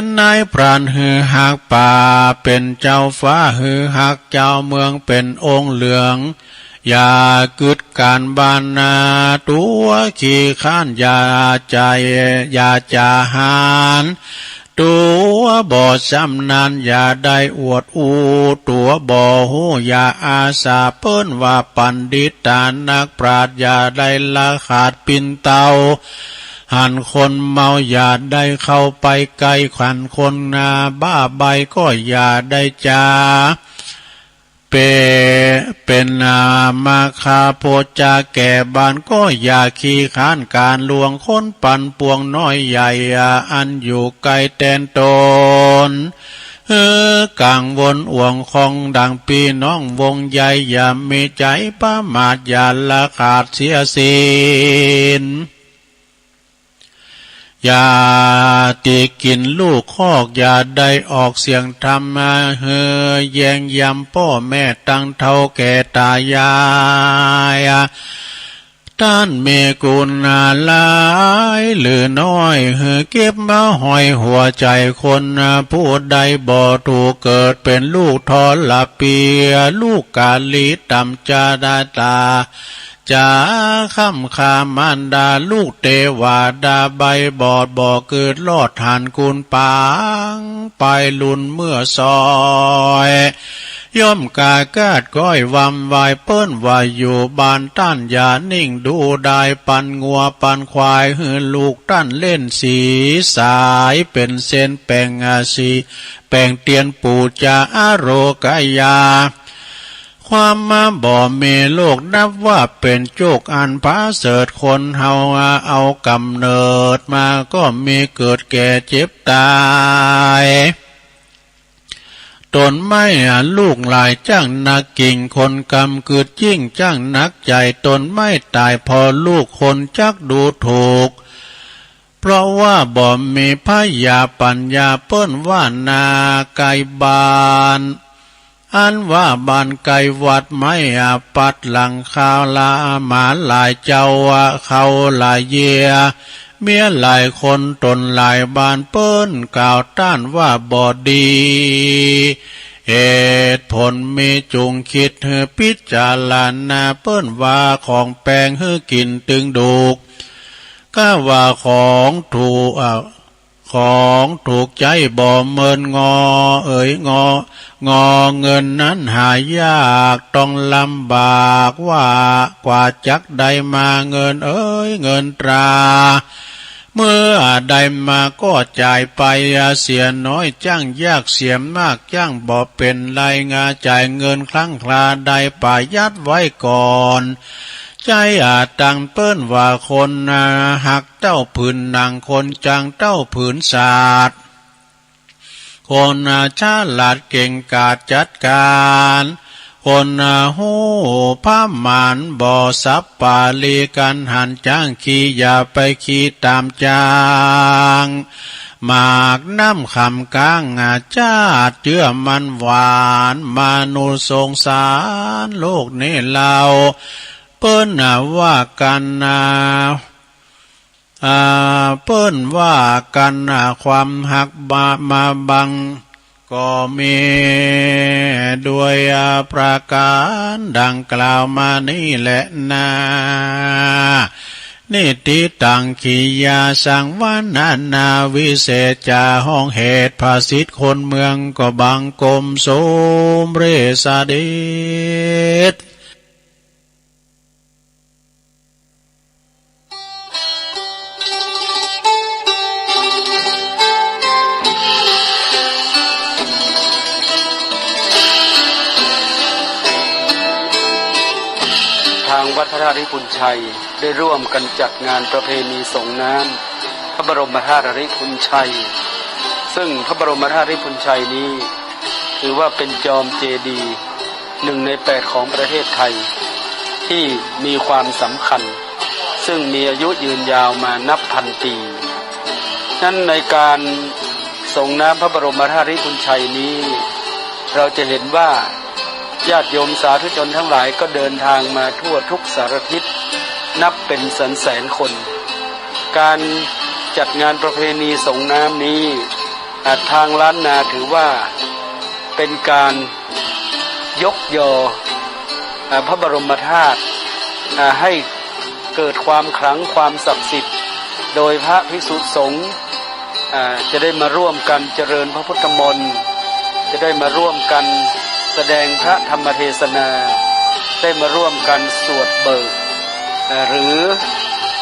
นนายพรานหื้อฮักป่า เป๋นเจ้าฟ้าหื้อฮักเจ้าเมือง เป๋นองค์เหลือง อย่ากึ๊ดก๋านบ้านนา ตั๋วขี้คร้านอย่าใจ๋ อย่าจ๋าหาญ ตั๋วบ่ชำนาญอย่าได้อวดอู้ ตั๋วบ่ฮู้อย่าอาสา เปิ้นว่าปัณฑิตานักปราชญ์ อย่าได้ละขาดปิ๊นเต้า หันคนเมาอย่าได้เข้าไปใก้ หันคนบ้าใบ้ก็อย่าได้จ๋า เป๋น เป๋นมาคาโพจาแก่บ้าน ก็อย่าขี้คร้านก๋านลวง คนปันปวงน้อยใหญ่ อันอยู่ใก้แตนต๋น หื้อกังวลอ่วงของดังปี้น้องวงใหญ่ อย่ามีใจ๋ประมาท อย่าละขาดเสียศีล อย่าติกิ๋นลูกคอก อย่าได้ออกเสียงธรรม หื้อแย้งยำป้อแม่ตังเฒ่าแก่ต๋ายาย ต้านมีกุณหลายหรือน้อย หื้อเก็บมาห้อยหัวใจ๋คน ผู้ใดบ่ถูกเกิดเป๋นลูกทรพี ลูกกาลีต่ำจาดาต๋า จ๋าค่ำคามารดา ลูกเตวาดาใบบอด บ่เกิดรอดหันกุณปาง ไปลุนเมื่อซอย ย่อมกากาดก้อยวำวาย เปิ้นว่าอยู่บ้านต้านอย่านิ่งดูดาย ปันงัวปันควายหื้อลูกต้านเล่นสีสาย เป๋นเส้นแป๋งอาสี แป๋งเตียนปู๋จาอโรคยา ความบ่มีลูกนับว่าเป๋นจุกอันประเสริฐ คนเฮาเอาก๋ำเนิดมาก็มีเกิดแก่เจ็บตาย ตนไม่ลูกหลายจ้างนักกิ่ง คนกำกึดยิ่งจ้างนักใจ๋ ตนไม่ต๋ายผ่อลูกคนจักดูถูก เพราะว่าบ่มีผญาปั๋ญญา เปิ้นว่านาไก๋บ้าน อันว่าบ้านไก๋วัด ไม้ปัดหลังคา หมาหลายเจ้า เขาหลายเยีย เมียหลายคน ตนหลายบ้าน เปิ้นกล่าวต้านว่าบ่ดี เหตุผลมีจุ่งกึ๊ดหื้อพิจารณา เปิ้นว่าของแปงหื้อกิ๋นตึงดูก ก้าว่าของถูก ของถูกใจ๊บ่เมินงอ เอ๋ย งอ งอเงินนั้นหายาก ต้องลำบากว่ากว่าจักได้มา เงินเอ๋ย เงินตรา เมื่อได้มาก็จ่ายไปเสียน้อย จ้างยากเสียมาก จ้างบ่เป๋นไรงา จ่ายเงินครั้งครา ได้ประหยัดไว้ก่อน ใจ๊ตังค์ เปิ้นว่าคนฮักเต้าผืนหนัง คนจังเต้าผืนสาด คนฉลาดเก่งก๋าจัดก๋าน คนฮู้ประมาณบ่สับปาลี กั๋นหันจ้างขี้ อย่าไปขี้ต๋ามจ้าง หมากน้ำขำก๊าง จาดเจื้อมันหวาน มนุษย์สงสารโลกนี้เล่า เปิ้นว่ากั๋น อ่า เปิ้นว่ากั๋น ความฮักบา มาบัง ก็มีด้วยประก๋านดังกล่าวมานี้แหละนา นิฏฐิตัง กิริยาสังวรรณนา วิเศษจา ห้องเหตุภาษิตคนเมือง ก็บังคมสมเร็จเสด็จ ทางวัดพระธาตุริพุนชัยได้ร่วมกันจัดงานประเพณีสรงน้ำพระบรมธาตุริพุนชัย ซึ่งพระบรมธาตุริพุนชัยนี้ ถือว่าเป็นจอมเจดีย์หนึ่งในแปดของประเทศไทย ที่มีความสำคัญ ซึ่งมีอายุยืนยาวมานับพันปี นั้นในการสรงน้ำพระบรมธาตุริพุนชัยนี้ เราจะเห็นว่าญาติโยมสาธุชนทั้งหลายก็เดินทางมาทั่วทุกสารทิศ นับเป็นแสนๆ คน การจัดงานประเพณีสรงน้ำนี้ อ่า ทางล้านนาถือว่าเป็นการยกยอ อ่า พระบรมธาตุ อ่า ให้เกิดความขลังความศักดิ์สิทธิ์ โดยพระภิกษุสงฆ์ อ่า จะได้มาร่วมกันเจริญพระพุทธมนต์ จะได้มาร่วมกันแสดงพระธรรมเทศนา ได้มาร่วมกันสวดเบิก อ่า หรือ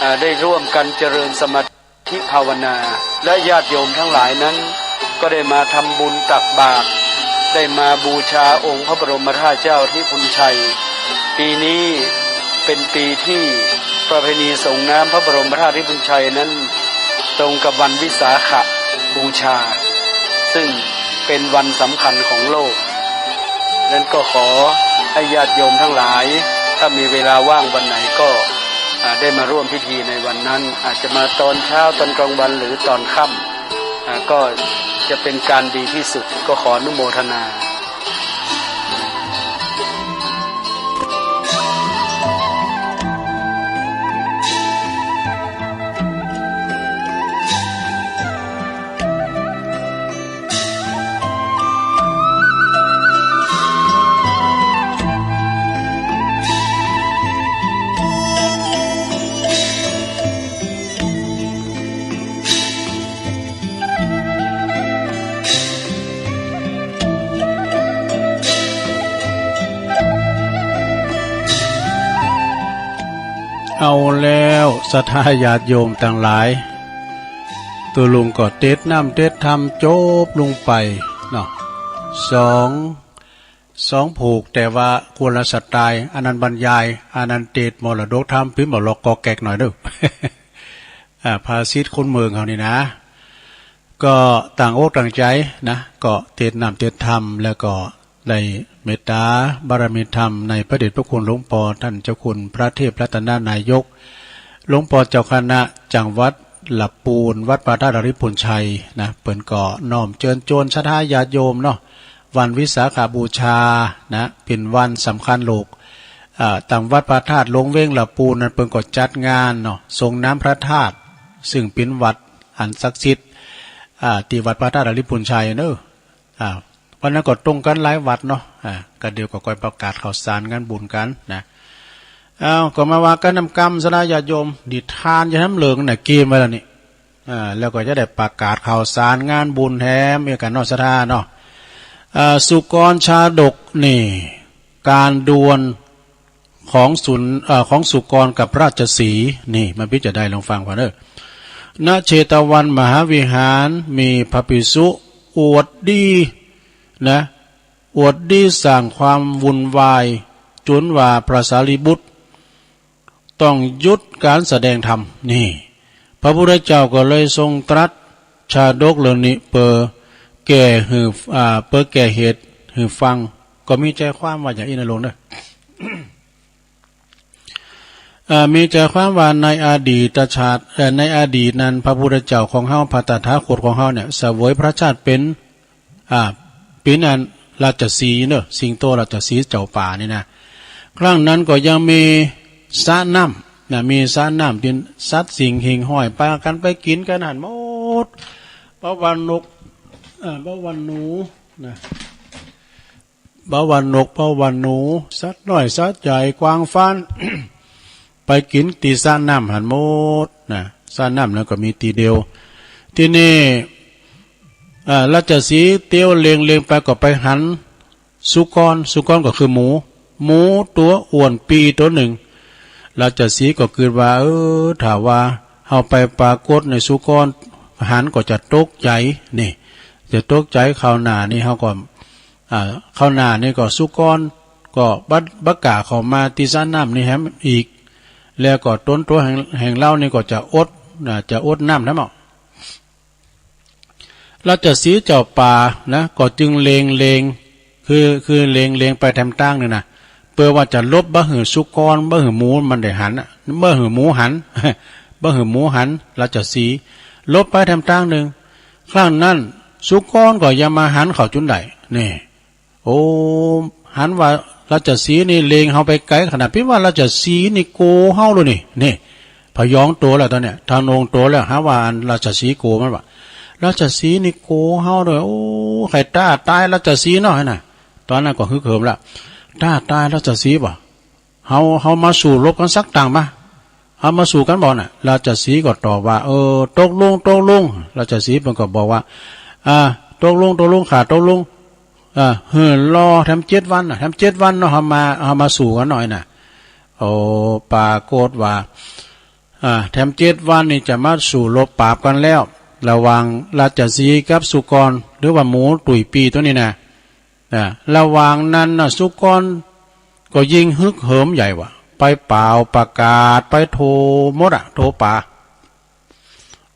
อ่า ได้ร่วมกันเจริญสมาธิ ธิภาวนา และญาติโยมทั้งหลายนั้น ก็ได้มาทำบุญตักบาตร ได้มาบูชาองค์พระบรมธาตุเจ้าริพุนชัย ปีนี้เป็นปีที่ประเพณีสรงน้ำพระบรมธาตุริพุนชัยนั้น ตรงกับวันวิสาขบูชา ซึ่งเป็นวันสำคัญของโลก นั้นก็ขอให้ญาติโยมทั้งหลาย ถ้ามีเวลาว่างวันไหนก็ อ่า ได้มาร่วมพิธีในวันนั้น อาจจะมาตอนเช้า ตอนกลางวัน หรือตอนค่ำ อ่า ก็จะเป็นการดีที่สุด ก็ขออนุโมทนา เอาแล้ว ศรัทธาญาติโยมตังหลาย ตุ๊ลุงก็เตสน้ำเตสธรรมจบลงไปเนาะ สอง สองผูก แต่ว่าคนละสไตล์ อันนั้นบรรยาย อันนั้นเตสน์มรดกธรรม ปิ๊มบ่าลอกกอกแกกหน่อยเด้อ อ่า ภาษิตคนเมืองเฮานี่นะ ก็ต่างอกต่างใจ๋นะ ก็เตสน์น้ำเตสน์ธรรม แล้วก็ได้เมตต๋าบารมีธรรมในพระเดชพระคุณหลวงปอท่านเจ้าคุณพระเทพรัตนนายก หลวงปอเจ้าคณะจังหวัดละปูน วัดพระธาตุดาริพุนชัยนะ เปิ้นก็น้อมเจิญจวนศรัทธาญาติโยมเนาะ วันวิสาขบูชานะ เป๋นวันสำคัญโลก อ่า ต๋ามวัดพระธาตุหลวงเวียงละปูนนั้น เปิ้นก็จัดงานเนาะ ส่งน้ำพระธาตุ ซึ่งเป๋นวัดอันศักดิ์สิทธิ์ อ่า ตี้วัดพระธาตุดาริพุนชัยเนาะ อ่า วันนั้นก็ตรงกั๋นหลายวัดเนาะ อ่า ก็เดี๋ยวก็ก้อยประกาศข่าวสารงานบุญกั๋นนะ อ้าว ก็มาว่ากั๋นนำกำศรัทธาญาติโยม นิทานจะทำเลิงนะ เกียมไว้แล้วนี่ อ่า แล้วก็จะได้ประกาศข่าวสารงานบุญแถมอีกกั๋นเนาะ ศรัทธาเนาะ อ่า สุกรชาดกนี่ ก๋านดวลของสุน เอ่อ ของสุกรกับราชสีห์นี่ มันปิ๊จะใด ลองฟังก่อนเด้อ ณ เชตวันมหาวิหาร มีพระภิกษุอวดดีนะ อวดดีสร้างความวุ่นวาย จ๋นว่าพระสารีบุตรต้องหยุดก๋านแสดงธรรมนี่ พระพุทธเจ้าก็เลยทรงตรัสชาดกเรื่องนี้ เปื้อแก้หื้อ อ่า เปื้อแก้เหตุหื้อฟัง ก็มีใจ๋ความว่าอย่างอี้นะโยมเนาะ อ่า มีใจ๋ความว่าในอดีตชาติ เอ่อ ในอดีตนั้น พระพุทธเจ้าของเฮา พระตถาคตของเฮาเนี่ย เสวยพระชาติเป๋น อ่า เป๋นอันราชสีห์เนาะ สิงโตราชสีห์เจ้าป่านี่นะ ครั้งนั้นก็ยังมีสระน้ำนะ มีสระน้ำตี้สัตว์สิ่งหิ่งห้อยปากั๋นไปกิ๋นกั๋นหั้นหมด บ่ว่านก อ่า บ่ว่าหนูนะ บ่ว่านก บ่ว่าหนู สัตว์น้อยสัตว์ใหญ่ กวางฟ้าน ไปกิ๋นตี้สระน้ำหั้นหมดนะ สระน้ำนั้นก็มีตี้เดียว ตี้นี่ อ่า ราชสีห์เตียวเล็งๆ ไปก็ไปหันสุกร สุกรก็คือหมู หมูตั๋วอ้วนปี๋ตั๋วนึ่ง ราชสีห์ก็กึ๊ดว่า เออ ถ้าว่าเฮาไปปรากฏในสุกรหันก็จะตกใจ๋นี่ จะตกใจ๋ คราวหน้านี่เฮาก็ อ่า คราวหน้านี่ก็สุกรก็บ่ บ่กล้าเข้ามาตี้สระน้ำนี่แหมอีก แล้วก็ต๋นตั๋วแห่ง แห่งเฮานี่ก็จะอด อ่า จะอดน้ำแหม ราชสีห์เจ้าป่านะ ก็จึงเล็งๆ คือ คือเล็งๆ ไปแถมตางนึ่งนะ เปื้อว่าจะหลบบ่หื้อสุกร บ่หื้อหมูมันได้หันอะ บ่หื้อหมูหัน บ่หื้อหมูหัน ราชสีห์หลบไปแถมตางนึ่ง ครั้งนั้นสุกรก็ยังบ่หันเข้าจุดใด นี่ โอ้ หันว่าราชสีห์นี่เล็งเฮาไปไก๋ขนาด ปิ๊ว่าราชสีห์นี่กั๋วเฮาเลยนี่ นี่ ผยองตั๋วแล้วต๋อนเนี้ย ทะนงตั๋วแล้ว หาว่าอันราชสีห์กั๋วมันว่า ราชสีห์นี่กั๋วเฮาเลย โอ้ ใค่ต้าต๋ายราชสีห์เนาะ หั้นน่ะ ต๋อนนั้นก็ฮึกเหิมแล้ว ต้าต๋ายราชสีห์บ่ เฮา เฮามาสู้รบกั๋นสักตั้งบ่ เฮามาสู้กั๋นบ่น่ะ ราชสีห์ก็ตอบว่า เออ ตกลง ตกลง ราชสีห์เปิ้นก็บอกว่า อ่า ตกลง ตกลง ข้าตกลง อ่า หื้อรอแถมเจ็ดวันน่ะ แถมเจ็ดวันเนาะ เฮามา เฮามาสู้กั๋นหน่อยน่ะ โอ้ ปรากฏว่า อ่า แถมเจ็ดวันนี่จะมาสู้รบปราบกั๋นแล้ว ระหว่างราชสีห์กับสุกร หรือว่าหมูตุ๋ยปี๋ตั๋วนี้น่ะ อ่า ระหว่างนั้นน่ะ สุกรก็ยิ่งฮึกเหิมใหญ่ว่ะ ไปเป่าประกาศ ไปโทรหมดอะ โทรป๋า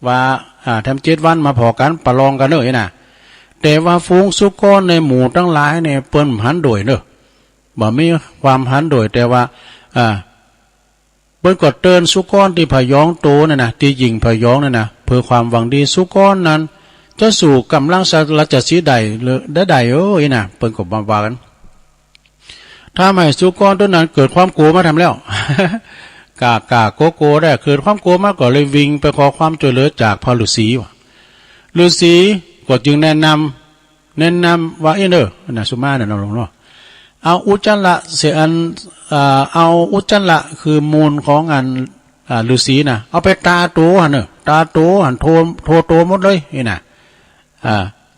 ว่า อ่า แถมเจ็ดวันมาผ่อกั๋น ประลองกั๋นเน่อ อี้น่ะ แต่ว่าฝูงสุกรในหมู่ตังหลายเนี่ย เปิ้นบ่หันโดยเน่อ บ่มีความหันโดย แต่ว่า อ่า เปิ้นก็เตื๋อนสุกรตี้ผยองตั๋วนั่นน่ะ ตี้หยิ่งผยองนั่นน่ะ เปื้อความหวังดี สุกรนั้นจะสู้ก๋ำลังราชสีห์ได้หรือ ได้ใด เอ้อ อี้น่ะ เปิ้นก็บ่ากั๋น ทำหื้อสุกรตั๋วนั้นเกิดความกั๋วมาแถมแล้ว ก้าก้ากั๋วกั๋วได้ เกิดความกั๋วมาก็เลยวิ่งไปขอความจ้วยเหลือจากพระฤๅษีว่ะ ฤๅษีก็จึงแนะนำ แนะนำว่า อี้เน่อ น่ะ สุมาเนี่ยเนาะ หลวงเนาะ เอาอุจจาระเสียอัน อ่า เอาอุจจาระคือมูลของอัน อ่า ฤๅษีน่ะ เอาไปตาตั๋วหั้นเน่อ ตาตั๋วหั้น โท โทตั๋วหมดเลย อี้น่ะ อ่า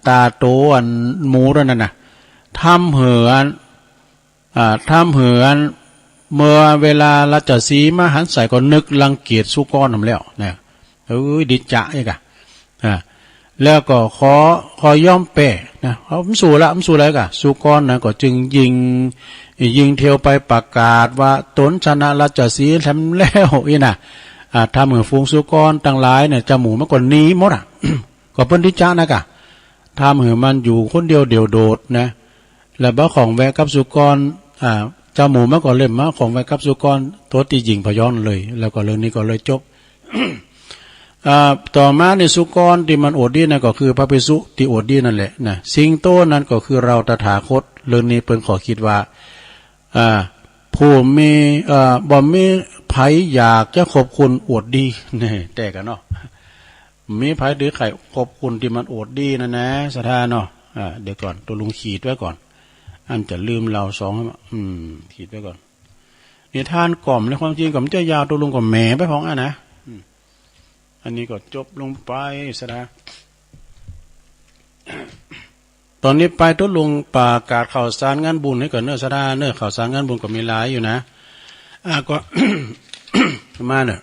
ตาตั๋วอันหมูตั๋วนั้นน่ะ ทำหื้ออัน อ่า ทำหื้ออัน เมื่อเวลาราชสีห์มาหันใส่ ก็นึกรังเกียจสุกรหั้นแล้วนะ เอ้ย ดีจะอี้ก่ะ อ่า แล้วก็ขอ ขอยอมแป๊นะ เอา บ่สู้ละ บ่สู้ละ ก็สุกรนั้นก็จึงยิง ยิงเตียวไปประกาศว่าต๋นชนะราชสีห์แถมแล้วอี้นะ อ่า ทำหื้อฝูงสุกรตังหลายเนี่ย จาหมู่มันก็หนีหมดอะ ก็เปิ้นตี้จะนะก่ะ ทำหื้อมันอยู่คนเดียวเดี่ยวโดดนะ แล้วบ่ข้องแวะกับสุกร อ่า จาหมู่มันก็เล็มมาข้องแวะกับสุกร ตั๋วตี้ยิงผยรเลย แล้วก็เรื่องนี้ก็เลยจบ อ่า ต่อมานี่สุกรตี้มันอวดดีนั่นก็คือพระภิกษุตี้อวดดีนั่นแหละนะ สิงโตนั้นก็คือเฮาตถาคต เรื่องนี้เปิ้นก็กึ๊ดว่า อ่า ผู้มี เอ่อ บ่มีใผอยากจะคบคนอวดดี นี่ แต๊กะเนาะ มีใผตี้ใค่คบคนตี้มันอวดดีนั่นนะ ศรัทธาเนาะ อ่า เดี๋ยวก่อน ตกลงขีดไว้ก่อน อันจะลืมเล่าสอง อืม ขีดไว้ก่อน นิทานก่อมในความจริงก็บ่จะยาว ตกลงก็แหมไปพ่องอะนะ อืม อันนี้ก็จบลงไป ศรัทธา ต๋อนนี้ไปตกลงประกาศข่าวสารงานบุญหื้อก่อนเน่อ ศรัทธาเน่อ ข่าวสารงานบุญก็มีหลายอยู่นะ อ่า ก็ มาเน่อ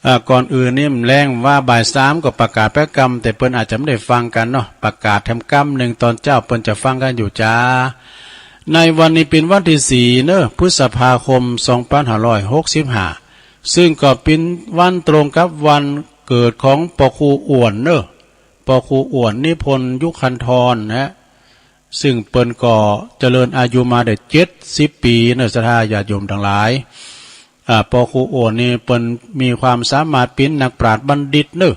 อ่า ก่อนอื่นนี่แลงว่าบ่ายสามก็ประกาศแป๊กำ แต่เปิ้นอาจจะบ่ได้ฟังกั๋นเนาะ ประกาศแถมกำนึ่ง ต๋อนเจ๊าเปิ้นจะฟังกั๋นอยู่จา ในวันนี้เป๋นวันตี้สี่เน่อ พฤษภาคม สองปันห้าร้อยหกสิบห้า ซึ่งก็เป๋นวันตรงกับวันเกิดของป้อครูอ้วนเน่อ ป้อครูอ้วน นิพนธ์ ยุคันธรนะ ซึ่งเปิ้นก็เจริญอายุมาได้เจ็ดสิบปี๋เน่อ ศรัทธาญาติโยมตังหลาย อ่า ป้อครูอ้วนนี่เปิ้นมีความสามารถเป๋นนักปราชญ์บัณฑิตเน่อ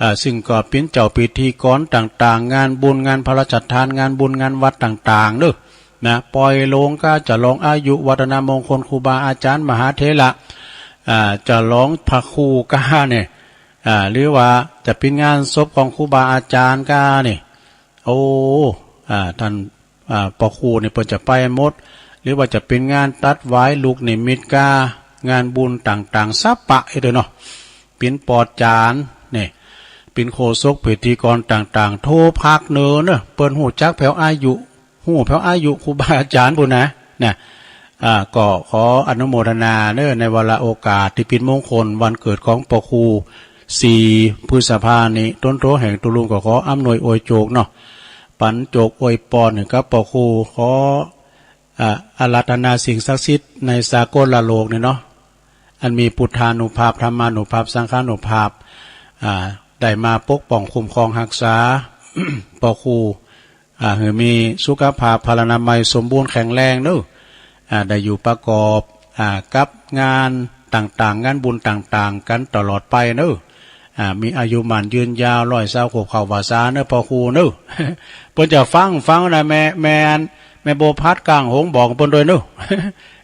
อ่า ซึ่งก็เป๋นเจ้าพิธีกรต่างๆ งานบุญ งานพระราชทาน งานบุญ งานวัดต่างๆ เน่อ นะ ปล่อยโลงก้า ฉลองอายุ วัฒนมงคลครูบาอาจ๋ารย์มหาเถระ อ่า ฉลองพระครูก้าเนี่ย อ่า หรือว่าจะเป๋นงานศพของครูบาอาจ๋ารย์ก้าเนี่ย โอ้ อ่า ต้าน อ่า ป้อครูเนี่ยเปิ้นจะไปหมด หรือว่าจะเป๋นงานตัดหวายลูกนิมิตก้า งานบุญต่างๆ สะปะเด้อเนาะ เป๋นปอดจานเนี่ย เป๋นโฆษกพิธีกรต่างๆ ทั่วภาคเหนือเน่อ เปิ้นฮู้จักแผวอายุ ฮู้แผวอายุครูบาอาจ๋ารย์ปู้นนะ นะ อ่า ก็ขออนุโมทนาเน่อ ในวาระโอกาสตี้เป๋นมงคลวันเกิดของป้อครู สี่พฤษภานี้ ต๋นตั๋วแห่งตุ๊ลุงก็ขออำนวยอวยโจกเนาะ ปั๋นโจกอวยปอนหื้อกับป้อครู ขอ อ่า อาราธนาสิ่งศักดิ์สิทธิ์ในสากลโลกเนี่ยเนาะ อันมีพุทธานุภาพ ธรรมานุภาพ สังฆานุภาพ อ่า ได้มาปกป้องคุ้มครองฮักษา ป้อครู อ่า หื้อมีสุขภาพพลานามัยสมบูรณ์แข็งแรงเน่อ อ่า ได้อยู่ประกอบ อ่า กับงานต่างๆ งานบุญต่างๆ กั๋นตลอดไปเน่อ อ่า มีอายุหมั้นยืนยาว ร้อยซาวขวบเข้าพรรษาเน่อ ป้อครูเน่อ เปิ้นจะฟัง ฟังนะ แม่ แม่ แม่บัวพัดก้างหงส์บอกเปิ้นตวยเน่อ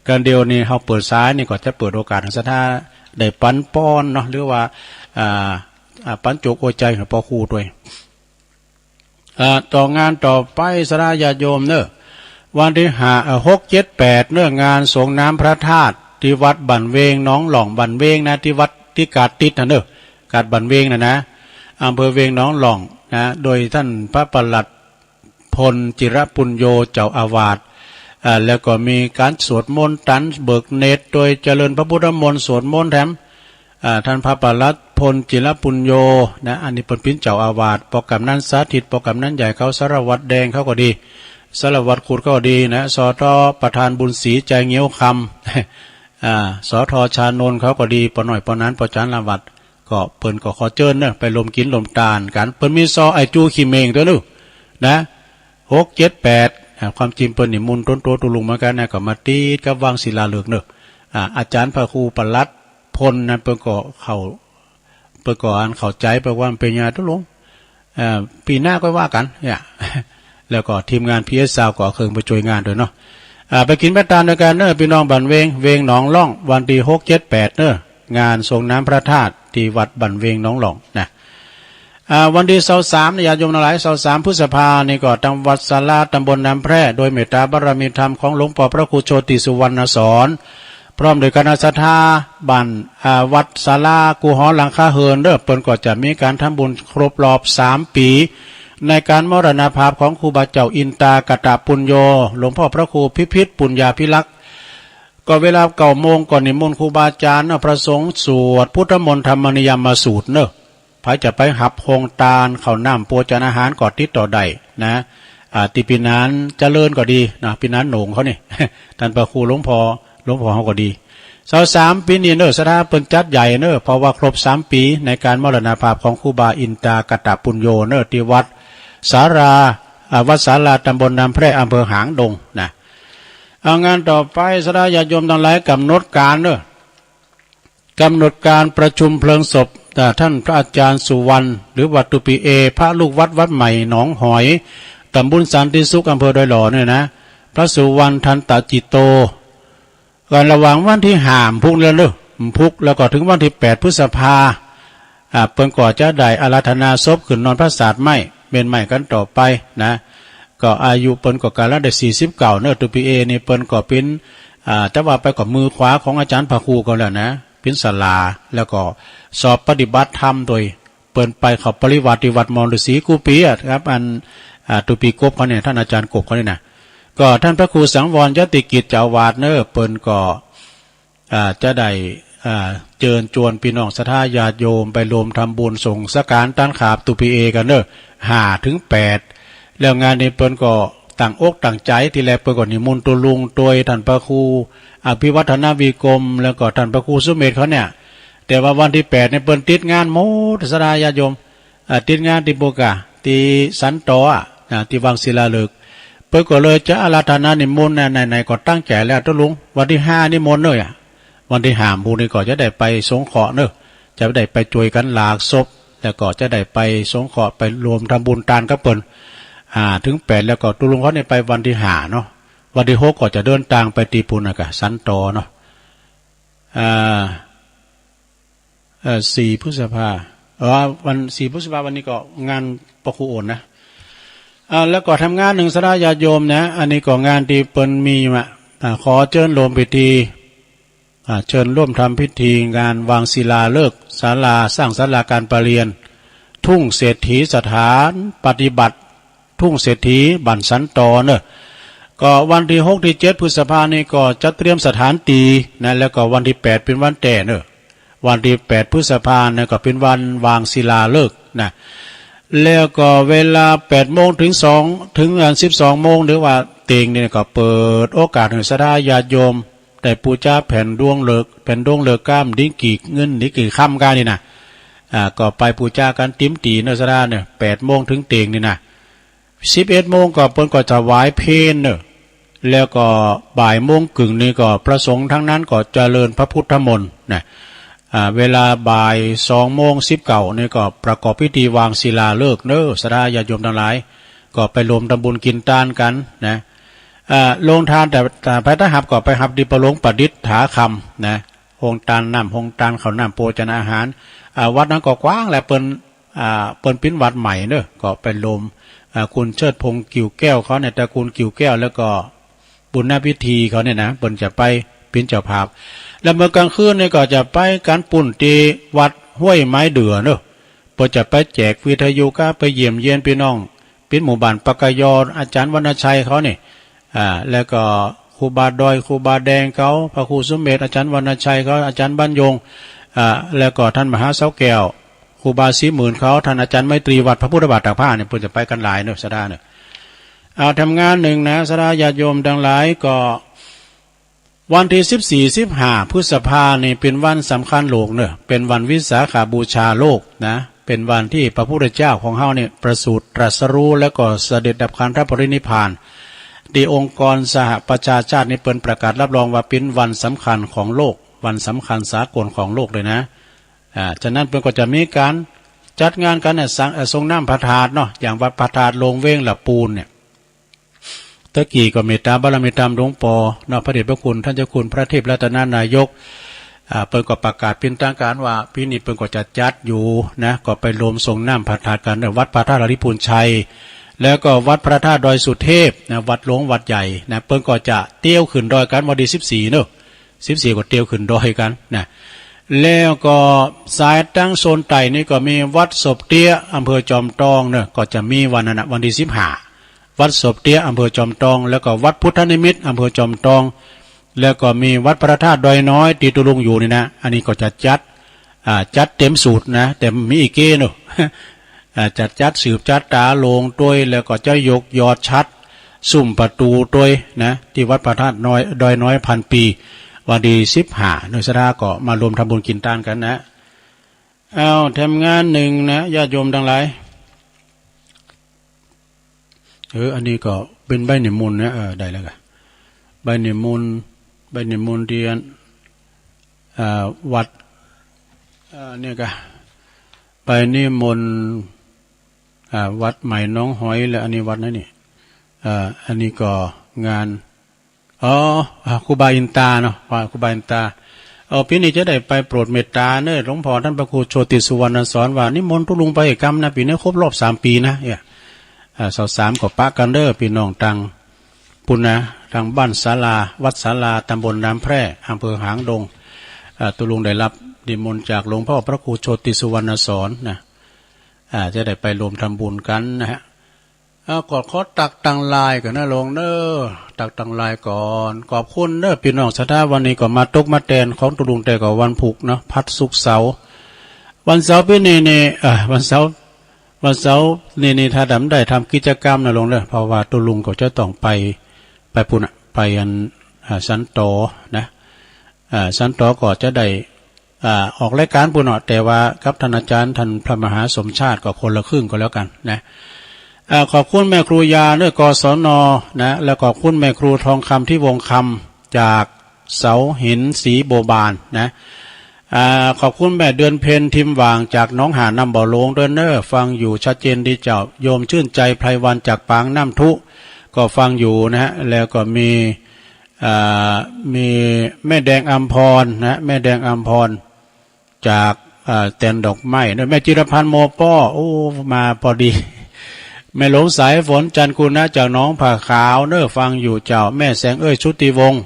กั๋นเดี๋ยวนี้เฮาเปิดสายนี่ก็จะเปิดโอกาสหื้อศรัทธาได้ปั๋นปอนเนาะ หรือว่า อ่า อ่า ปั๋นโจกอวยใจ๋หื้อป้อครูตวย อ่า ต่องานต่อไป ศรัทธาญาติโยมเน่อ วันตี้ห้า เอ่อ หก เจ็ด แปด เน่อ งานสรงน้ำพระธาตุตี้วัดบ้านเวงหนองหล่อง บ้านเวงนะ ตี้วัดตี้กาดติดน่ะเน่อ กาดบ้านเวงน่ะนะ อำเภอเวงหนองหล่องนะ โดยต้านพระปลัด พลจิรปุญโญ เจ้าอาวาส อ่า แล้วก็มีก๋านสวดมนต์ตันเบิกเนตร โดยเจริญพระพุทธมนต์สวดมนต์แถม อ่า ต้านพระปลัดพลจิรปุญโญ นะ อันนี้เปิ้นเป๋นเจ้าอาวาส ป้อกำนันสถิต ป้อกำนันใหญ่เขา สารวัตรแดงเขาก็ดี สารวัตรขุดเขาก็ดีนะ สท ประธานบุญศรี ใจเงี้ยวคำ อ่า สท ชานนท์เขาก็ดี ป้อน้อย ป้อหนาน ป้อจ๋ารย์ละวัด ก็เปิ้นก็ขอเจิญเน่อ ไปร่วมกิ๋นร่วมตานกั๋น เปิ้นมีซอไอจูขี้เม่งตวยเน่อ นะ หก เจ็ด แปด อ่า ความจริงเปิ้นนิมนต์ต๋นตั๋วตุ๊ลุงเหมือนกั๋นนะ ก็มาติดกับวังศิลาฤกษ์เน่อ อ่า อาจ๋ารย์พระครูปลัดพลนั้นเปิ้นก็เข้า เปิ้นก็อันเข้าใจ๋ เปิ้นว่ามันเป๋นยังไงตุ๊ลุง เอ่อ ปี๋หน้าก็ว่ากั๋นเนี่ย แล้วก็ทีมงาน พีเอส ซาวด์ ก็เอาเครื่องไปจ้วยงานตวยเนาะ อ่า ไปกิ๋นไปตานตวยกั๋นเน่อ ปี้น้องบ้านเวง เวงหนองหล่อง วันตี้ หก เจ็ด แปด เน่อ งานสรงน้ำพระธาตุตี้วัดบ้านเวงหนองหล่องนะ อ่า วันตี้ ซาวสาม นะ ญาติโยมตังหลาย ซาวสาม พฤษภานี่ก็ ตางวัดสารา ตำบลน้ำแพร่ โดยเมตตาบารมีธรรมของหลวงป้อพระครูโชติสุวรรณสอน พร้อมโดยคณะศรัทธาบ้าน อ่า วัดสารา กู้หอหลังคาเฮือนเน่อ เปิ้นก็จะมีก๋านทำบุญครบรอบสามปี๋ ในก๋านมรณภาพของครูบาเจ้าอินตากตปุญโญ หลวงป้อพระครูพิพิธปุญญาภิรักษ์ ก็เวลาเก้าโมงก็นิมนต์ครูบาอาจ๋ารย์เน่อ พระสงฆ์สวดพุทธมนต์ธรรมนิยามสูตรเน่อ ใผจะไปหับโฮงตานข้าวน้ำโภชนาหารก็ติดต่อได้นะ อ่า ตี้ปี้หนานเจริญก็ดีนะ ปี้หนานโหน่งเขานี่ ต้านพระครูหลวงพ่อ หลวงพ่อเขาก็ดี ซาวสาม ปี๋นี้เน่อ ศรัทธาเปิ้นจัดใหญ่เน่อ เพราะว่าครบสามปี๋ในก๋านมรณภาพของครูบาอินตากตปุญโญเน่อ ตี้วัดศาลา อ่า วัดศาลา ตำบลน้ำแพร่ อำเภอหางดงนะ เอา งานต่อไป ศรัทธาญาติโยมตังหลาย ก๋ำหนดก๋านเน่อ ก๋ำหนดก๋านประชุมเพลิงศพ อ่า ต้านพระอาจารย์สุวรรณ หรือว่าตุ๊ปีเอ พระลูกวัดวัดใหม่หนองหอย ตำบลสันติสุข อำเภอดอยหล่อเนี่ยนะ พระสุวรรณ ทันตจิตโต ก็ระหว่างวันตี้ห้าพุกแล้วเน่อ พุกแล้วก็เถิงวันตี้แปดพฤษภา อ่า เปิ้นก็จะได้อาราธนาศพขึ้นนอนพระศาสตร์ไม้ เม้นไม้กั๋นต่อไปนะ ก็อายุเปิ้นก็ก๋ำลังได้สี่สิบเก้าเน่อ ตุ๊ปีเอนี่เปิ้นก็เป๋น อ่า จะว่าไปก็มือขวาของอาจ๋ารย์พระครูก็แล้วนะ เป๋นศาลา แล้วก็สอบปฏิบัติธรรมโดย เปิ้นไปเข้าปริวาสตี้วัดหมอฤๅษีกู้ปี๋อะครับ อัน อ่า ตุ๊ปีกบเขาเนี่ย ต้านอาจ๋ารย์กบเขาเนี่ยนะ ก็ต้านพระครูสังวรยติกิจเจ้าอาวาสเน่อ เปิ้นก็ อ่า จะได้ อ่า เจิญจวนปี้น้องศรัทธาญาติโยมไปรวมทำบุญส่งสังฆารตานขาบตุ๊ปีเอกั๋นเน่อ ห้าเถิงแปด แล้วงานนี้เปิ้นก็ตั้งอกตั้งใจ๋ ตี้แรกเปิ้นก็นิมนต์ตุ๊ลุงตวย ต้านพระครูอภิวัฒนวิกรม แล้วก็ต้านพระครูสุเมธเขาเนี่ย แต่ว่าวันตี้แปดเนี่ยเปิ้นติดงานหมด ศรัทธาญาติโยม อ่า ติดงานตี้ปุ้นก่ะ ตี้สันตออะ อ่า ตี้วังศิลาฤกษ์ เปิ้นก็เลยจะอาราธนานิมนต์นะ ไหนๆ ก็ตั้งใจ๋แล้วตุ๊ลุง วันตี้ห้านิมนต์เน่ออะ วันตี้ห้าพุกนี้ก็จะได้ไปสงเคราะห์เน่อ จะได้ไปจ้วยกั๋นหลากศพ แล้วก็จะได้ไปสงเคราะห์ ไปรวมทำบุญตานกับเปิ้น อ่า เถิงแปดแล้วก็ตุ๊ลุงเขาเนี่ยไปวันตี้ห้าเนาะ วันตี้หกก็จะเดินตางไปตี้ปุ้นน่ะก่ะ สันตอเนาะ อ่า เอ่อ สี่พฤษภา เอ่อ วัน สี่พฤษภา วันนี้ก็งานพระครูโอนนะ อ่า แล้วก็ทำงานนึ่งศรัทธาญาติโยมนะ อันนี้ก็งานตี้เปิ้นมีมา อ่า ขอเจิญรวมพิธี อ่า เจิญร่วมทำพิธีงานวางศิลาฤกษ์ ศาลา สร้างศาลาการประเรียน ทุ่งเศรษฐีสถานปฏิบัติ ทุ่งเศรษฐีบ้านสันตอเน่อ ก็วันตี้หกตี้เจ็ดพฤษภานี่ก็จะเตรียมสถานตี้นะ แล้วก็วันตี้แปดเป๋นวันแต๊เน่อ วันตี้แปดพฤษภาเนี่ยก็เป๋นวันวางศิลาฤกษ์นะ แล้วก็เวลาแปดโมงเถิงสอง เถิงอันสิบสองโมง หรือว่าเตียงนี่ก็เปิดโอกาสหื้อศรัทธาญาติโยมได้ปู๋จาแผ่นดวงฤกษ์ แผ่นดวงฤกษ์ก้าม ดินกี่เงิน ดินกี่คำก้านี่นะ อ่า ก็ไปปู๋จากั๋นติ๋มตี๋๋เน่อศรัทธาเนี่ย แปดโมงเถิงเตียงนี่นะ สิบเอ็ดโมงก็เปิ้นก็ถวายเพลเน่อ แล้วก็บ่ายโมงเกิ่งนี่ก็พระสงฆ์ตังนั้นก็เจริญพระพุทธมนต์นะ อ่า เวลาบ่ายสองโมงสิบเก้านี่ก็ประกอบพิธีวางศิลาฤกษ์เน่อ ศรัทธาญาติโยมตังหลาย ก็ไปรวมทำบุญกิ๋นตานกั๋นนะ อ่า โฮงตานแต่ แต่ไปตะหับก็ไปหับตี้พระหลวงประดิษฐาคำนะ โฮงตานน้ำ โฮงตานข้าวน้ำโภชนาหาร อ่า วัดนั้นก็กว้างแหละ เปิ้น อ่า เปิ้นปิ้นวัดใหม่เน่อ ก็ไปรวม อ่า คุณเชิดพงษ์กิ่วแก้วเขาเนี่ย ตระกูลกิ่วแก้ว แล้วก็บุญนาพิธีเขาเนี่ยนะ เปิ้นจะไปปิ้นเจ้าภาพ แล้วเมื่อกลางคืนนี่ก็จะไปกั๋นปุ้นตี้วัดห้วยไม้เดือเน่อ เปิ้นจะไปแจกวิทยุก้า ไปเยี่ยมเยียนปี้น้อง ปิ้นหมู่บ้านปากกยอ อาจ๋ารย์วรรณชัยเขานี่ อ่า แล้วก็ครูบาดอย ครูบาแดงเขา พระครูสุเมธ อาจ๋ารย์วรรณชัยเขา อาจ๋ารย์บรรยง อ่า แล้วก็ต้านมหาเสาแก้ว ครูบาศรีหมื่นเขา ต้านอาจ๋ารย์ไมตรีวัดพระพุทธบาทตากผ้าเนี่ย เปิ้นจะไปกั๋นหลายเน่อศรัทธาเนี่ย เอา ทำงานนึ่งนะ ศรัทธาญาติโยมตังหลาย ก็วันตี้สิบสี่ สิบห้าพฤษภานี่เป๋นวันสำคัญโลกเน่อ เป๋นวันวิสาขบูชาโลกนะ เป๋นวันตี้พระพุทธเจ้าของเฮาเนี่ยประสูติตรัสรู้ แล้วก็เสด็จดับขันธปรินิพพาน ตี้องค์กรสหประชาชาตินี่เปิ้นประกาศรับรองว่าเป๋นวันสำคัญของโลก วันสำคัญสากลของโลกเลยนะ อ่า ฉะนั้นเปิ้นก็จะมีก๋านจัดงานกั๋นเนี่ย สัง เอ่อ ส่งน้ำพระธาตุเนาะ อย่างวัดพระธาตุโลงเวงละปูนเนี่ย ตะกี้ก็เมตตาบารมีต๋ามหลวงปอเนาะ พระเดชพระคุณต้านเจ้าคุณพระเทพรัตนนายก อ่า เปิ้นก็ประกาศเป๋นตางก๋านว่าปี๋นี้เปิ้นก็จะจัดอยู่นะ ก็ไปรวมส่งน้ำพระธาตุกั๋นเน่อ วัดพระธาตุหริภุญชัย แล้วก็วัดพระธาตุดอยสุเทพนะ วัดหลวงวัดใหญ่นะ เปิ้นก็จะเตียวขึ้นดอยกั๋นวันตี้สิบสี่เน่อ สิบสี่ก็เตียวขึ้นดอยกั๋นนะ แล้วก็สายตางโซนใต้นี่ก็มีวัดศพเตี้ย อำเภอจอมตองเน่อ ก็จะมีวันนั้นนะ วันตี้สิบห้า วัดศพเตี้ย อำเภอจอมตอง แล้วก็วัดพุทธนิมิต อำเภอจอมตอง แล้วก็มีวัดพระธาตุดอยน้อย ตี้ตุ๊ลุงอยู่นี่นะ อันนี้ก็จะจัด อ่า จัดเต๋มสูตรนะ แต่มีอีกเก้เนาะ อ่า จะจัดสืบจัดต๋าโลงตวย แล้วก็จะยกยอดฉัตร ซุ่มประตูตวยนะ ตี้วัดพระธาตุน้อย ดอยน้อยพันปี๋ วันตี้สิบห้า เนาะ ศรัทธาก็มาร่วมทำบุญกิ๋นตานกั๋นนะ อ้าว แถมงานนึ่งนะ ญาติโยมตังหลาย เออ อันนี้ก็เป๋นใบนิมนต์นะ เออ ได้แล้วก่ะ ใบนิมนต์ ใบนิมนต์ตี้อัน อ่า วัด อ่า เนี่ยก่ะ ใบนิมนต์ อ่า วัดใหม่หนองหอย แล้วอันนี้วัดไหนนี่ อ่า อันนี้ก็งาน อ๋อ อ่า ครูบาอินตาเนาะ ว่าครูบาอินตา เออ ปี๋นี้จะได้ไปโปรดเมตต๋าเน่อ หลวงพ่อต้านพระครูโชติสุวรรณสอนว่านิมนต์ตุ๊ลุงไปกำนะ ปี๋นี้ครบรอบสามปี๋นะ เนี่ย อ่า ซาวสามก็ปะกั๋นเน่อ ปี้น้องตางปุ้นนะ ตางบ้านศาลา วัดศาลา ตำบลน้ำแพร่ อำเภอหางดง อ่า ตุ๊ลุงได้ฮับนิมนต์จากหลวงพ่อพระครูโชติสุวรรณสอนนะ อ่า จะได้ไปร่วมทำบุญกั๋นนะฮะ อ่า ก็ขอตั๊กตังไลน์ก่อนนะหลวงเน่อ ตั๊กตังไลน์ก่อน ขอบคุณเน่อปี้น้องศรัทธา วันนี้ก็มาตกมาแตนของตุ๊ลุงแต่ก็วันพูกเนาะ พัดศุกร์เสาร์ วันเสาร์ปี๋นี้นี่ เอ่อ วันเสาร์ วันเสาร์นี่นี่ ถ้าดำได้ทำกิจกรรมนะหลวงเน่อ เพราะว่าตุ๊ลุงก็จะต้องไป ไปปู๊นน่ะ ไปอัน อ่า สันตอนะ อ่า สันตอก็จะได้ อ่า ออกรายก๋านปู๊นเนาะ แต่ว่ากับต้านอาจ๋ารย์ ต้านพระมหาสมชาติก็คนละครึ่งก็แล้วกั๋นนะ อ่า ขอบคุณแม่ครูยาเน่อ กศน นะ แล้วขอบคุณแม่ครูทองคำ ทิวงศ์คำ จากเสาหินสีบัวบานนะ อ่า ขอบคุณแม่เดือนเพ็ญ ทิมหว่าง จากหนองหาดน้ำบ่อหลวงตวยเน่อ ฟังอยู่ชัดเจนดีเจ้า โยมชื่นใจ ไพรวรรณ จากปางน้ำทุ ก็ฟังอยู่นะฮะ แล้วก็มี อ่า มีแม่แดงอำพรนะ แม่แดงอำพร จาก อ่า แตนดอกไม้เน่อ แม่จิรพันธ์ โมป้อ โอ้ มาพอดี แม่หลวงสายฝน จันทร์กุณะ จากหนองผาขาวเน่อ ฟังอยู่เจ้า แม่แสงเอ้ย ชุติวงศ์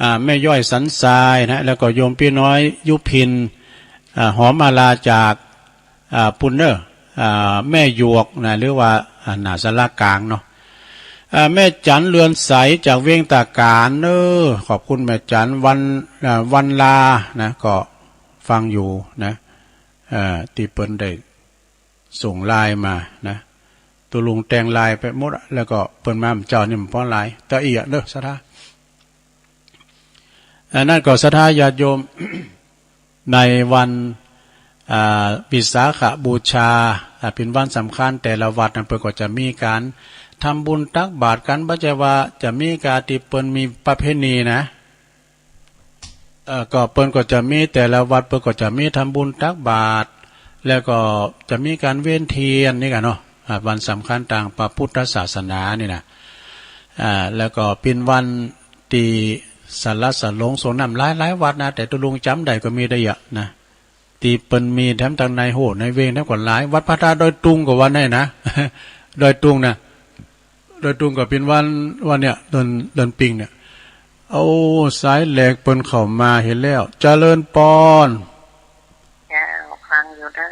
อ่า แม่ย้อย สันทรายนะ แล้วก็โยมปี้น้อย ยุพิน อ่า หอมมาลา จาก อ่า ปู๊นเน่อ อ่า แม่หยวกนะ หรือว่า อ่า หน้าศาลากลางเนาะ อ่า แม่จั๋น เรือนใส จากเวียงตาก๋านเน่อ ขอบคุณแม่จั๋น วัน อ่า วันลานะ ก็ฟังอยู่นะ อ่า ตี้เปิ้นได้ส่งไลน์มานะ ตุ๊ลุงแต่งไลน์ไปหมดอะ แล้วก็เปิ้นมาเมื่อเจ๊านี่มันป้อไลน์ ตะเอียดเน่อศรัทธา อันนั้นก็ศรัทธาญาติโยม ในวัน อ่า วิสาขบูชา อ่า เป๋นวันสำคัญ แต่ละวัดนั้นเปิ้นก็จะมีก๋านทำบุญตักบาตรกั๋น บ่ใจ้ว่าจะมีก๋านตี้เปิ้นมีประเพณีนะ เอ่อ ก็เปิ้นก็จะมี แต่ละวัดเปิ้นก็จะมีทำบุญตักบาตร แล้วก็จะมีก๋านเวียนเตียนนี่ก่ะเนาะ อ่า วันสำคัญตางพระพุทธศาสนานี่นะ อ่า แล้วก็เป๋นวันตี้สละสลงสรงน้ำหลายๆ วัดนะ แต่ตุ๊ลุงจ๋ำได้ก็มีได้เยอะนะ ตี้เปิ้นมีแถมตางในโฮ่ในเวงแถมก็หลาย วัดพระธาตุดอยตุงก็ว่าได้นะ ดอยตุงนะ ดอยตุงก็เป๋นวัน วันเนี่ย เดือน เดือนปิงเนี่ย โอ้ สายแหลกเปิ้นเข้ามาเหียแล้ว เจริญปอน เจ้า ฟังอยู่เน่อ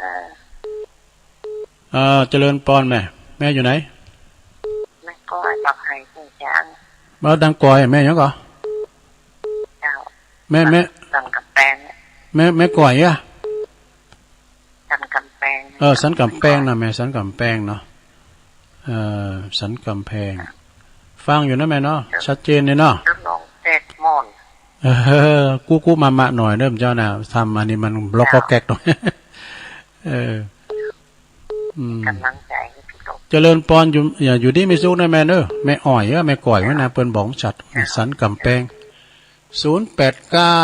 เอ่อ เจริญปอนแม่ แม่อยู่ไหน แม่ก้อย ปากไห่ เจ้า มาดังก้อย แม่หยังก่อ เจ้า แม่ แม่ สันก๋ำแปง แม่ แม่ก้อยอะ สันก๋ำแปง เออ สันก๋ำแปงนะแม่ สันก๋ำแปงเนาะ เออ สันก๋ำแปง ฟังอยู่นะแม่เนาะ ชัดเจนเลยเนาะ เออ กู้กู้มามะหน่อยเน่อเจ้านะ ทำอันนี้มันบล็อกก็แก๊กหน่อย เออ อืม ก๋ำลังใจ๋ เจริญปอน อยู่ อย่า อยู่ดีมีสุขนะแม่เน่อ แม่อ้อยเอ้อ แม่ก้อยไว้นะ เปิ้นบอกชัด สันก๋ำแปง ศูนย์แปดเก้า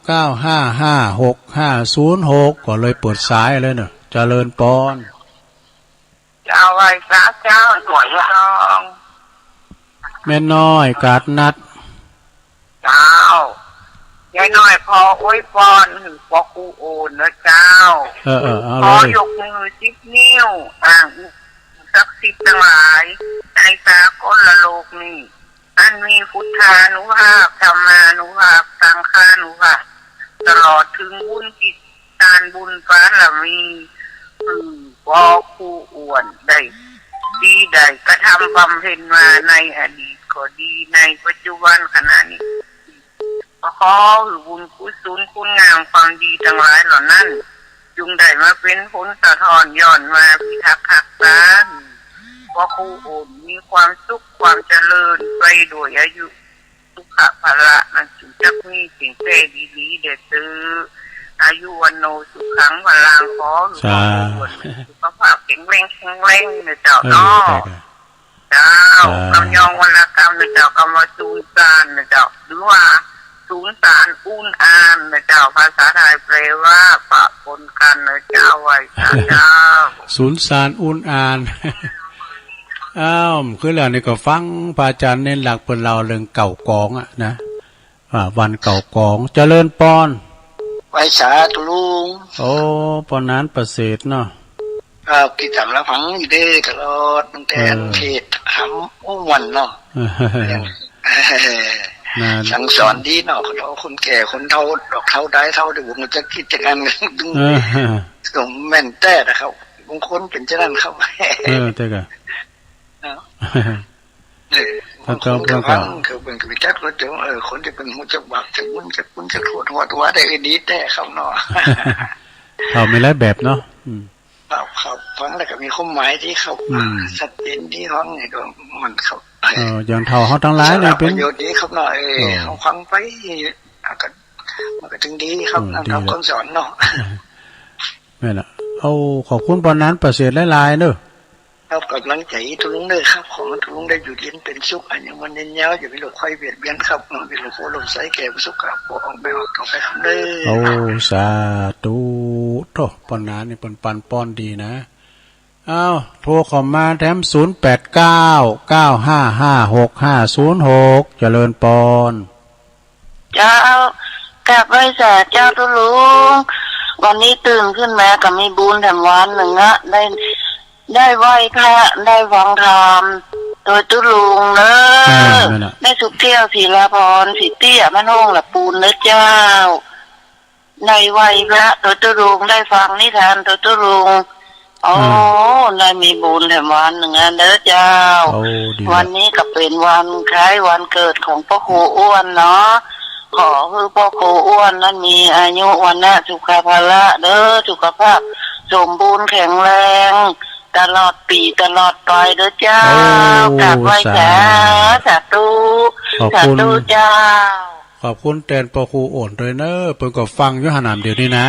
เก้าห้าห้า หกห้าศูนย์หก ก็เลยเปิดสายเลยเน่อ เจริญปอน เจ้า ไหว้สาเจ้า หน่วยซอง แม่น้อย กาดนัด เจ้า ยายน้อยขออวยปอนหื้อป้อครูโอนเน่อเจ้า เออ เออ เอาเลย ขอยกมือสิบนิ้ว อ้างอิงศักดิ์สิทธิ์ตังหลาย ในสากลโลกนี้ อันมีพุทธานุภาพ ธรรมานุภาพ สังฆานุภาพ ตลอดเถิงบุญกิจ ทานบุญบารมี หื้อป้อครูอ้วนได้ ตี้ได้กระทำบำเพ็ญมาในอดีตก็ดี ในปัจจุบันขณะนี้ ป้อค ขอหื้อบุญกุศลคุณงามความดีตังหลายเหล่านั้น จุ่งได้มาเป๋นผลสะท้อนย้อนมาพิทักษ์ฮักษา พระครูโอ่นมีความสุขความเจริญไปด้วยอายุ สุขะพละ นั้นจึงจักมีสิ่งแท้ดีๆ แด่เตื้อ อายุวัณโณสุขังพลัง ขอหื้อ สาธุ พ่อครูโอ่นมีสุขภาพแข็งแรง แข็งแรงนะเจ้า เออ เนาะ สาธุ เจ้า สาธุ กำยองวรรณกรรมนะเจ้า กำว่าสูญสานนะเจ้า หรือว่าสูญสานอุนอานนะเจ้า ภาษาไทยแปลว่าปะปนกันนะเจ้า ไหว้สาเจ้า สูญสานอุนอาน อ้าว คืนแล้วนี่ก็ฟังพระอาจารย์เณรหลักเปิ้นเล่าเรื่องเก่ากองอะนะ อ่า วันเก่ากอง เจริญปอน ไหว้สาตุ๊ลุง โอ้ ปอหนานประเสริฐเนาะ ครับ ติดต๋ามรับฟังอยู่เด้อตลอด ตั้งแต่ เออ เทศน์ทำอู้วันเนาะ เออ นั่น สั่งสอนดีเนาะ คนเฒ่าคนแก่ คนเฒ่าดอกเฒ่าดายเฒ่า เดี๋ยวผมจะคิดจะกัน เออ สมแม่นแต๊นะครับ บางคนเป๋นเจ้านั้นครับ เออ แต่ก็ เนาะ เออ ถ้าเจ้า คนกำลัง คือเปิ้นก็ไปจักรถเจ้า เออ คนตี้เปิ้นฮู้จักบาปจักบุญจักคุณจักโทษ ฮอดว่าได้ดีแต๊ครับเนาะ เฒ่ามีหลายแบบเนาะ อืม ครับ ครับ ฟังแล้วก็มีความหมายดีครับ อืม ชัดเจนดี ฟังนี่ก็มันครับ เออ อย่างเฒ่าเฮาตังหลายเนี่ย สาระ เป๋น ประโยชน์ดีครับเนาะ เออ เออ เฮาฟังไป อ่ะ ก็ มันก็ถึงดีครับ อืม นำ ดี เฒ่า แล้ว คำสอนเนาะ แม่นละ เอา ขอบคุณปอหนานประเสริฐหลายๆ เด้อ ครับ ก๋ำลังใจ๋ตุ๊ลุงเด้อครับ ขอตุ๊ลุงได้อยู่เย็นเป๋นสุข อายุมั่นยืนยาว อย่ามีโรคภัยเบียดเบียนครับ เนาะ มีหลวงปู่ลมใสแก้วสุขครับ ขอออกไปออกต่อไปครับเด้อ โอ้ สาธุ โธ่ ปอหนานนี่เปิ้นปันปอนดีนะ อ้าว โทรเข้ามาแถม ศูนย์แปดเก้า เก้าห้าห้า หกห้าศูนย์หก เจริญปอน เจ้า กราบไหว้สาเจ้าตุ๊ลุง วันนี้ตื่นขึ้นมาก็มีบุญแถมวันนึ่งอะ ได้ ได้ไหว้พระ ได้ฟังธรรม โตยตุ๊ลุงเนอะ อ่า นั่นน่ะ แม่สุขเตี้ยว ศิลาพร ศรีเตี้ย บ้านโฮ่งละปูนเนอะเจ้า ได้ไหว้พระ โตยตุ๊ลุง ได้ฟังนิทาน โตยตุ๊ลุง โอ้ อ่า ได้มีบุญแถมวันนึ่งอันเด้อเจ้า โอ้ ดีละ วันนี้ก็เป๋นวันคล้ายวันเกิดของพระครูอ้วนเนาะ ขอหื้อพระครูอ้วนนั้นมีอายุวรรณะสุขะพละเด้อ สุขภาพสมบูรณ์แข็งแรง ตลอดปี๋ตลอดไปเด้อเจ้า โอ้ กราบไหว้สา สาธุ ขอบคุณ สาธุเจ้า ขอบคุณแตนพระครูอ้วนโตยเนอะ เปิ้นก็ฟังอยู่หั้นน่ะเดี๋ยวนี้นะ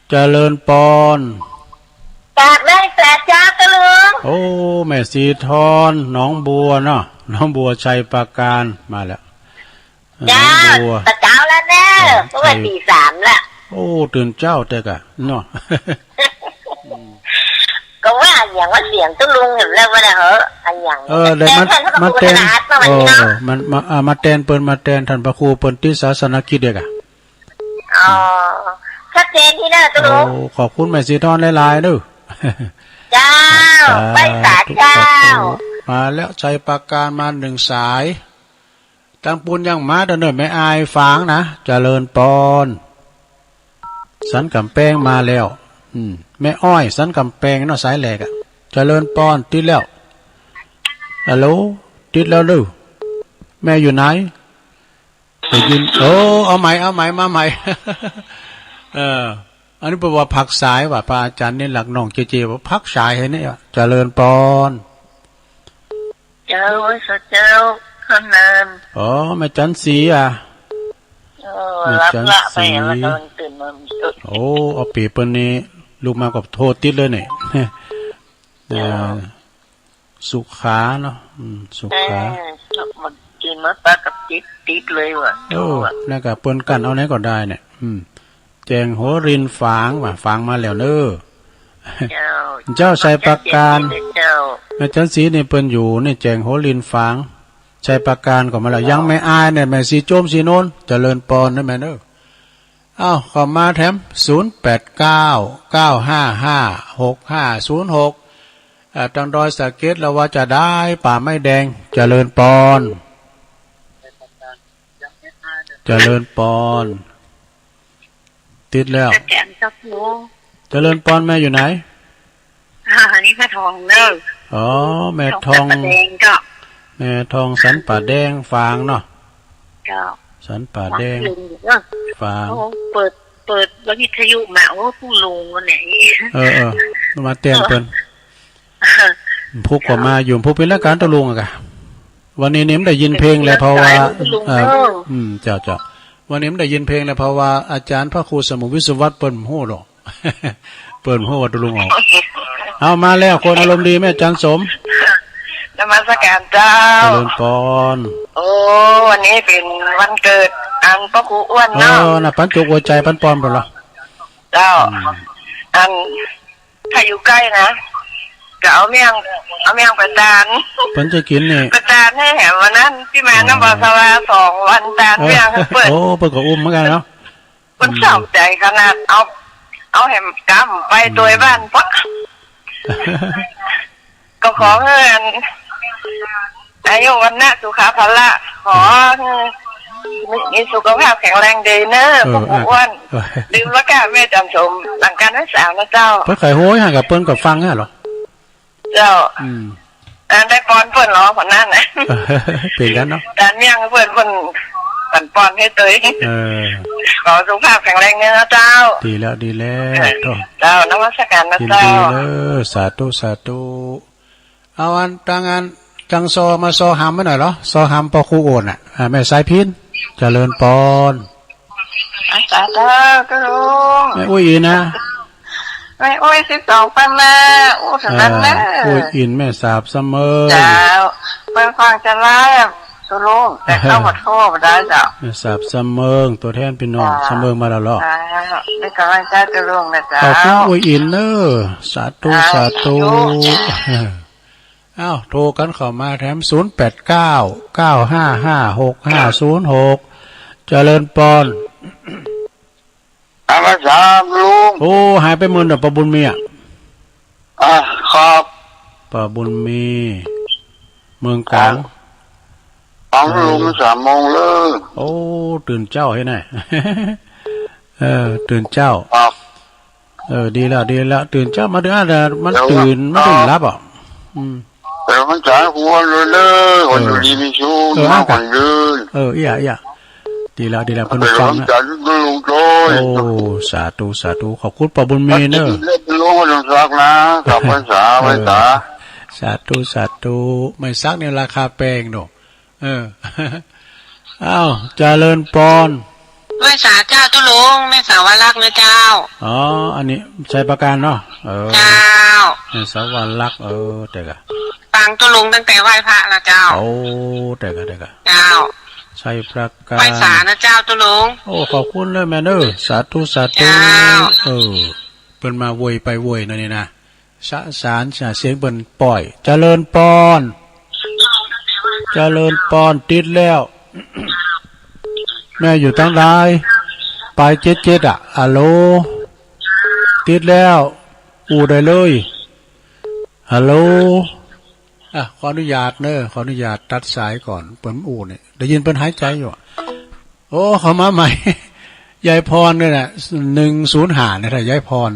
เจริญปอน กราบไหว้สาเจ้าตุ๊ลุง โอ้ แม่สีทอง หนองบัวเนาะ หนองบัวไชยปราการ มาแล้ว เจ้า หนองบัว ตะเจ๊าแล้วเนอะ เออ เพราะว่า ไชย ตีสามละ โอ้ ตื่นเจ๊าแต๊กะเนาะ ก็ว่าอะหยังว่าเสียงตุ๊ลุงหันแล้วว่าน่ะเหอะ อะหยัง เออ ได้มา มาแตน เออ มัน มา อ่า มาแตนเปิ้น มาแตนต้านพระครูเปิ้นติดศาสนกิจเด้อกะ อ๋อ ชัดเจนตี้เนอะตุ๊ลุง โอ้ ขอบคุณแม่สีทองหลายๆ เด้อ เจ้า สาธุ ไหว้สาเจ้า สาธุ มาแล้ว ไชยปราการมานึ่งสาย ตังปูนยังมาเด้อเนอะ แม่อายฝางนะ เจริญปอน สันก๋ำแปงมาแล้ว อืม แม่อ้อย สันก๋ำแปงเนาะ สายแรกอะ เจริญปอน ติดแล้ว ฮัลโหล ติดแล้วเด้อ แม่อยู่ไหน ได้ยิน โอ้ เอาใหม่ เอาใหม่ มาใหม่ เออ อันนี้เปิ้นว่าพักสายว่ะ พระอาจารย์เณรหลักน้องเจเจว่าพักสายหื้อเนี่ย เจริญปอน เจ้า ไหว้สาเจ้า ขะนาน อ๋อ แม่จันทร์ศรีอะ เออ แม่จันทร์ศรี หลับละไป แล้วกำลังตื่นมา โอ้ เอาเป๋ยเปิ้นนี่ ลุกมาก็โทรติดเลยเนี่ย เจ้า เออ สุขาเนาะ อืม สุขา เออ มันกินมาปากับติด ติดเลยว่ะ เออ แล้วก็เปิ้นกั้นเอาไหนก็ได้เนี่ย อืม แจ้งโหรินฝางว่ะ ฝางมาแล้วเนอะ เจ้า เจ้า ไชยปราการ เจ้า แม่จันทร์ศรีนี่เปิ้นอยู่นี่ แจ้งโหรินฝาง ไชยปราการก็มาแล้ว เจ้า ยังแม่อายเนี่ย แม่สีโจมสีโนน เจริญปอนนะแม่เนอะ อ้าว เข้ามาแถม ศูนย์แปดเก้า เก้าห้าห้า หกห้าศูนย์หก อ่า ตังดอยสะเก็ด ละว่าจะได้ป่าไม้แดง เจริญปอน เจริญปอน ติดแล้ว สแกนครับผม เจริญปอน แม่อยู่ไหน อ่า อันนี้แม่ทองเนอะ อ๋อ แม่ทอง สันป่าแดงก็ แม่ทองสันป่าแดงฝางเนาะ เจ้า สันป่าแดง ลุงเนาะ ฝาง โอ้ เปิด เปิดวิทยุมา โอ้ ผู้ลุงคนไหน เออ เออ มาแตนเปิ้น ผู้ก็มาอยู่ ผู้เปิดรายก๋านตกลงอะกะ วันนี้นี่บ่ได้ยินเพลงแหละ เพราะว่า ลุง เออ เนาะ อืม เจ้า เจ้า วันนี้บ่ได้ยินเพลงแหละ เพราะว่าอาจ๋ารย์พระครูสมุทรวิศวัตรเปิ้นบ่ฮู้ดอก เปิ้นบ่ฮู้ว่าตกลงออก เอามาแล้ว คนอารมณ์ดีแม่จันสม นมัสการเจ้า เจริญปอน โอ้ วันนี้เป๋นวันเกิดอันป้อครูอ้วน เออ เนาะ น่ะ ปันจกหัวใจ๋ปันปอนไปละ เจ้า อืม อัน ถ้าอยู่ใก้นะ ก็เอาเมี่ยง เอาเมี่ยงไปตาน เปิ้นจะกิ๋นนี่ ไปตานหื้อแหมวันนั้น ตี้มา อ๋อ นำบ่าสลาสองวัน ตาน เออ เมี่ยงหื้อเปิ้น โอ้ เปิ้นก็อุ้มเหมือนกั๋นเนาะ เปิ้น อืม สนใจ๋ขนาด เอา เอาแหมกำไป อืม ตวยบ้านปะ ก็ขอหื้ออัน อายุวัณณะสุขะพละ ขอหื้อมี มีสุขภาพแข็งแรงดีเน่อ เออ ป้อครูอ้วน เออ ดื่มแล้วก็แม่จันสม หลังก๋านไหว้สานะเจ้า เปิ้นใค่โฮยหากับเปิ้นก็ฟังหาเหรอ เจ้า อืม อันได้ปอนเปิ้นเหรอ คนนั้นน่ะ เป๋นกั๋นเนาะ ตานเมี่ยงเปิ้น เปิ้น ปันปอนหื้อตวย เออ ขอสุขภาพแข็งแรงเน่อเจ้า ดีแล้ว ดีแล้ว เออ โธ่ เจ้า นมัสการนะ ยินดี เจ้า เน่อ สาธุ สาธุ เอาอัน ตังอัน ตังซอ มาซอหำมาหน่อยเหรอ ซอหำป้อครูอ้วนน่ะ อ่า แม่สายพิณ เจริญปอน อาสาเจ้า เจ้าลุง แม่อุ้ยอินนะ แม่อุ้ยสิบสองปันนา อู้สนั่นนะ อ่า อุ้ยอิน แม่สาบสะเมิง เจ้า เปิ้นฟังจะไลฟ์ เจ้าลุง แต่เข้ามาโทรบ่ได้เจ้า แม่สาบสะเมิง ตั๋วแทนปี้น้อง เจ้า สะเมิงมาแล้วเหรอ เจ้า เป๋นก๋ำลังใจ๋เจ้าลุงนะเจ้า ขอบคุณอุ้ยอินเน่อ สาธุ เจ้า สาธุ สาธุ เอ้า โทรกั๋นเข้ามาแถม ศูนย์แปดเก้า เก้าห้าห้า หกห้าศูนย์หก เจริญปอน อาสาลุง โอ้ หายไปเมินเน่อ ป้อบุญมีอะ อ่ะ ครับ ป้อบุญมี เมืองก๋าง ของ ของลุง เออ สามโมงเลย โอ้ ตื่นเจ๊าเฮ้ยน่ะ เออ ตื่นเจ๊า ครับ เออ ดีแล้ว ดีแล้ว ตื่นเจ๊ามาเด้อ มัน เดี๋ยว ตื่น มันตื่น ครับ หลับอ่ะ อืม แต่มันจ๋าหัวเลยเด้อ คนอยู่ดีมีชู้ เออ มา นั่น คนยืน เออ เอี้ย เอี้ย ดีแล้ว ดีแล้ว เปิ้นฟังนะ จ๋าลุงโจ้ย โอ้ สาธุ สาธุ ขอบคุณป้อบุญมีเน่อ เรียกลุงว่าลุงศักดิ์นะ กลับพรรษา เออ ไหว้สา สาธุ สาธุ ไม้สักนี่ราคาแปงเนาะ เออ อ้าว เจริญปอน ไหว้สาเจ้าตุ๊ลุง แม่สาวลักษณ์นะเจ้า อ๋อ อันนี้ชัยปราการเนาะ เออ เจ้า แม่สาวลักษณ์ เออ แต่กะ ฟังตุ๊ลุงตั้งแต่ไหว้พระแล้วเจ้า โอ้ แต่กะ แต่กะ เจ้า ชัยปราการ ไหว้สานะเจ้าตุ๊ลุง โอ้ ขอบคุณเลยแม่เน่อ สาธุ สาธุ เจ้า เออ เปิ้นมาโวยไปโวยนะนี่นะ สะสาร เสียงเปิ้นป้อย เจริญปอน เจริญปอน ติดแล้ว แม่อยู่ตังใด ปลายเจ็ดเจ็ดอะ ฮัลโหล ติดแล้ว อู้ได้เลย ฮัลโหล อ่ะ ขออนุญาตเน่อ ขออนุญาตตัดสายก่อน เปิ้นอู้เนี่ย ได้ยินเปิ้นหายใจ๋อยู่อะ โอ้ เข้ามาใหม่ ยายพรเนี่ยนะ หนึ่งศูนย์ห้าเนี่ย ถ้ายายพร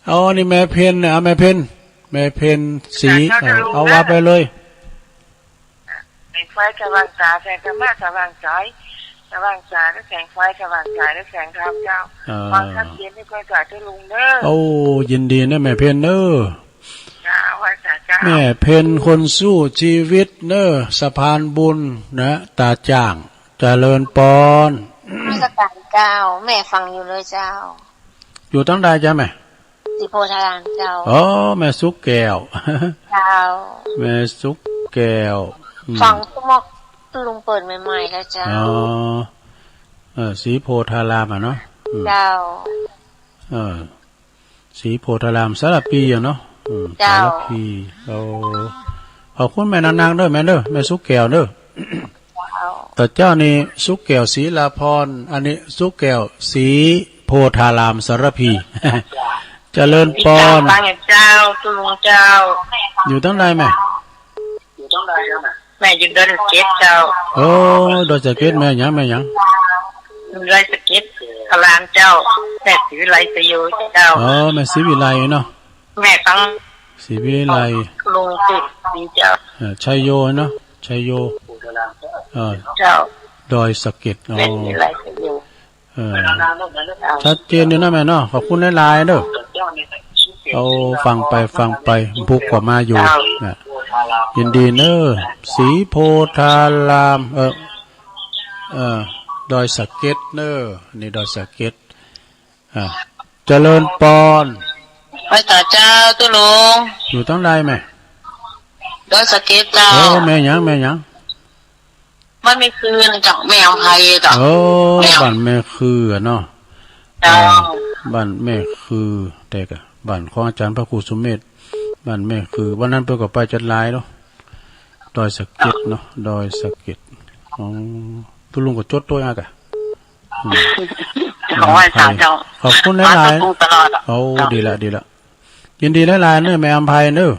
เอา อันนี้แม่เพ็ญเนี่ย เอาแม่เพ็ญ แม่เพ็ญศรี เออ เอาว่าไปเลย แสงไฟสว่างตา แสงธรรมะสว่างใจ๋ สว่างตาด้วยแสงไฟ สว่างใจ๋ด้วยแสงธรรมเจ้า เออ ความชัดเจนไม่ค่อยกว่าเจ้าลุงเน่อ โอ้ ยินดีนะแม่เพ็ญเน่อ เจ้า ไหว้สาเจ้า แม่เพ็ญคนสู้จีวิตเน่อ สะพานบุญนะ ต๋าจ้าง เจริญปอน นมัสการเจ้า แม่ฟังอยู่เลยเจ้า อยู่ตังใดจ๊ะแม่ ศรีโพธารามเจ้า อ๋อ แม่สุขแก้ว เจ้า แม่สุขแก้ว อืม ฟังตุ๊ลุงเปิดใหม่ๆ แล้วเจ้า อ๋อ เออ ศรีโพธารามอะเนาะ อืม เจ้า เออ ศรีโพธาราม สารภีอะเนาะ อืม เจ้า สารภี โอ้ ขอบคุณแม่นางๆ เน่อ แม่เน่อ แม่สุขแก้วเน่อ เจ้า ต๋าเจ้านี่ สุขแก้ว ศรีลาพร อันนี้ สุขแก้ว ศรีโพธาราม สารภี เจริญปอน ฟังเจ้า ตุ๊ลุงเจ้า อยู่ตังใดแม่ แม่อยู่ดอยสะเก็ดเจ้า โอ้ ดอยสะเก็ด แม่หยัง แม่หยัง ดอยสะเก็ด พระรามเจ้า แม่ศรีวิไลสยโยเจ้า อ๋อ แม่ศรีวิไลเนาะ แม่ฟัง ศรีวิไล ลุงสุดดีเจ้า เออ ชัยโยเนาะ ชัยโย เออ เจ้า ดอยสะเก็ด อ๋อ แม่นมีหลายประโยค เออ เจ้า ชัดเจนอยู่นะแม่เนาะ ขอบคุณหลายๆ เด้อ เจ้า เอา ฟังไป ฟังไป บุกกว่ามาอยู่ เจ้า นะ ยินดีเน้อ ศรีโพธาราม เออ เออ ดอยสะเก็ดเน้อ นี่ดอยสะเก็ด อ่า เจริญปอน ไหว้สาเจ้า ตุ๊ลุง อยู่ตางใดแม่ ดอยสะเก็ดเจ้า เออ แม่หยัง แม่หยัง บ้านแม่คือนะเจ้า แม่อำไพเจ้า โอ้ แม่ บ้านแม่คืออะเนาะ เจ้า อ่า บ้านแม่คือ แต่กะบ้านของอาจารย์พระครูสุเมธ บ้านแม่คือ วันนั้นเปิ้นก็ไปจัดหลายเนาะ ดอยสะเก็ดเนาะ ดอยสะเก็ด อ๋อ ตุ๊ลุงก็จดตวยอะกะ อืม ขอไหว้สาเจ้า ขอบคุณหลายๆ มาตุ๊ลุงตลอดอะ โอ้ เจ้า ดีละ ดีละ ยินดีหลายๆ เน้อ แม่อำไพเน้อ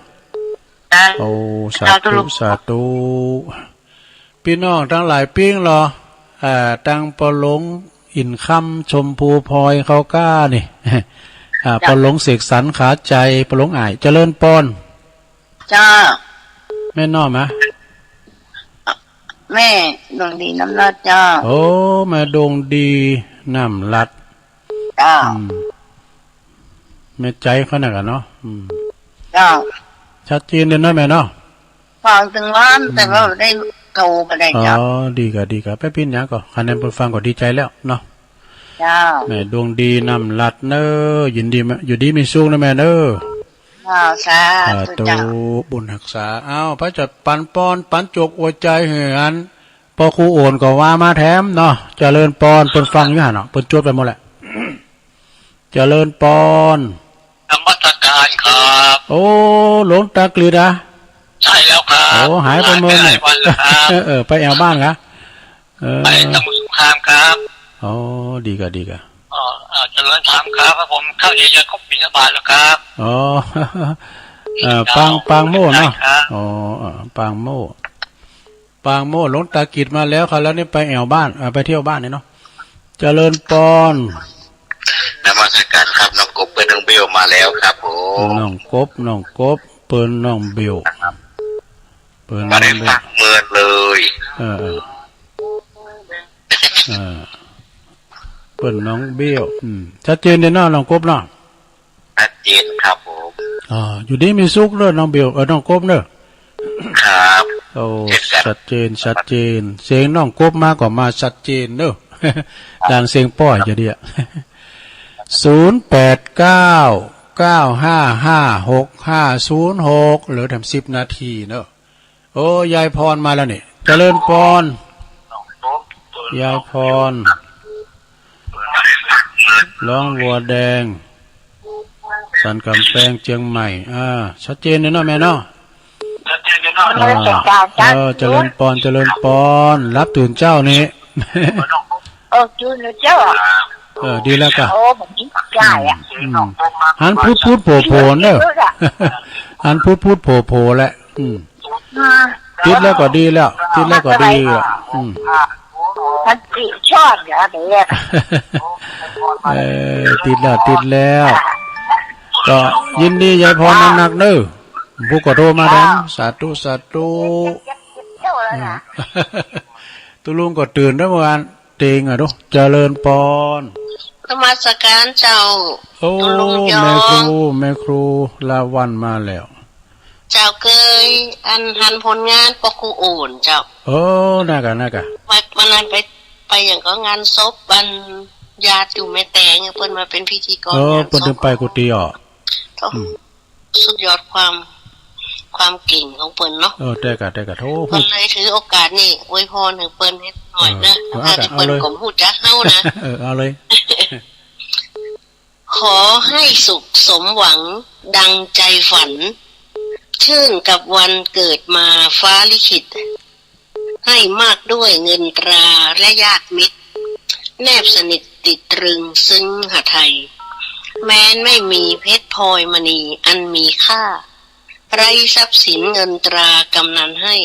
เจ้า โอ้ สาธุ เจ้าตุ๊ลุง สาธุ ปี้น้องตังหลายปิ้งลอ อ่า ตังปอหลงอินคำ ชมพูพลอย เขาก้านี่ อ่า เจ้า ปอหลงเสกสรร ขาใจ๋ ปอหลงอ้าย เจริญปอน เจ้า แม่น้อมอะ แม่ดวงดีน้ำลัดเจ้า โอ้ แม่ดวงดีน้ำลัด เจ้า อืม แม่ใจ๋เขานั่นกะเนาะ อืม เจ้า ชัดเจนเลยเนาะแม่เนาะ ฟังตึงวัน อืม แต่ว่าได้โทรไปได้เจ้า อ๋อ ดีกะ ดีกะ ไปปิ้นหยังก็ คันแม่นเปิ้นฟังก็ดีใจ๋แล้วเนาะ เจ้า แม่ดวงดีน้ำลัดเน้อ ยินดี อยู่ดีมีสุขนะแม่เน้อ อ้าว สาธุ สาธุ เจ้า บุญฮักษา อ้าว พระเจ้าปันปอน ปันจกอวยใจ๋หื้ออัน ปอครูโอ่นก็ว่ามาแถมเนาะ เจริญปอน เปิ้นฟังอยู่หั่นเนาะ เปิ้นจดไปหมดแหละ เจริญปอน นมัสการครับ โอ้ หลวงตากฤษอะ ใช่แล้วครับ โอ้ หายไปเมิน หลายวันแล้วครับ เออ ไปแอ่วบ้านกะ เออ ไปสมุทรสงครามครับ อ๋อ ดีกะ ดีกะ อ๋อ อ่า เจริญธรรมครับ ผมเข้าเอเชียครบบิณฑบาตแล้วครับ อ๋อ เอ่อ ปาง ปางโมกข์เนาะ ครับ อ๋อ เอ่อ ปางโมกข์ ปางโมกข์ หลวงตากฤษมาแล้วครับ แล้วนี่ไปแอ่วบ้าน เอ่อ ไปเที่ยวบ้านนี่เนาะ เจริญปอน นมัสการครับ น้องกบเปิ้นน้องเบลมาแล้วครับผม น้องกบ น้องกบ เปิ้นน้องเบล ครับ เปิ้นน้องเบล มาได้ฟังเมินเลย เออ เออ เออ เปิ้นน้องเบล อืม ชัดเจนเด้อเนาะ น้องกบเนาะ ชัดเจนครับผม อ่า อยู่ดีมีสุขเน้อ น้องเบล เออ น้องกบเน้อ ครับ โอ้ เช่นกัน ชัดเจน ชัดเจน เสียงน้องกบมาก็มาชัดเจนเน้อ ดังเสียงป้อยจะดีอะ ศูนย์แปดเก้า เก้าห้าห้า หกห้าศูนย์หก เหลือแถมสิบนาทีเน้อ โอ้ ยายพรมาแล้วนี่ เจริญปอน ยายพร ร้องวัวแดง สันกำแพง เจียงใหม่ อ่า ชัดเจนเลยเนาะแม่เนาะ ชัดเจนเลยเนาะ อ่า เออ เจริญปอน เจริญปอน รับตื่นเจ๊านี่ เออ ตื่นแล้วเจ้า เออ ดีแล้วกะ โอ้ ผมกินไก่อะ อืม หันพูดพูดโผล่โผล่เน้อ หันพูดพูดโผล่โผล่แหละ อืม อ่า ติดแล้วก็ดีแล้ว ติดแล้วก็ดีอ่ะ อืม มันติดชอบเหรอเดี๋ยว เออ ติดแล้ว ติดแล้ว ก็ยินดียายพรนักๆ เน้อ ผู้ก็โทรมาแถม สาธุ สาธุ เจ้าแล้วนะ ตุ๊ลุงก็ตื่นแล้วเมื่อวาน เต็งอะดู เจริญปอน นมัสการเจ้า โอ้ ตุ๊ลุงยอ แม่ครู แม่ครูลาวัลย์มาแล้ว เจ้าเกย อันหันผลงานปอครูโอ่นเจ้า โอ้ น่ากะ น่ากะ วัน วันนั้นไป ไปอย่างก็งานศพ อันญาติอยู่แม่แตง เปิ้นมาเป็นพิธีกร เออ งานศพ เปิ้นถึงไปกุฏิอ่ะ โอ้ อืม สุดยอดความ ความเก่งของเปิ้นเนาะ เออ ได้กะ ได้กะ โอ้ ก็เลยถือโอกาสนี้อวยพรให้เปิ้นนิดหน่อยเนอะ เออ เออ ถ้าที่เปิ้น เอาเลย ก็บ่ฮู้จักเฮานะ เออ เอาเลย ขอให้สุขสมหวังดังใจฝัน ชื่นกับวันเกิดมาฟ้าลิขิต ให้มากด้วยเงินตราและญาติมิตร แนบสนิทติดตรึงซึ้งหทัย แม้นไม่มีเพชรพลอยมณีอันมีค่า ไร้ทรัพย์สินเงินตรากำนันให้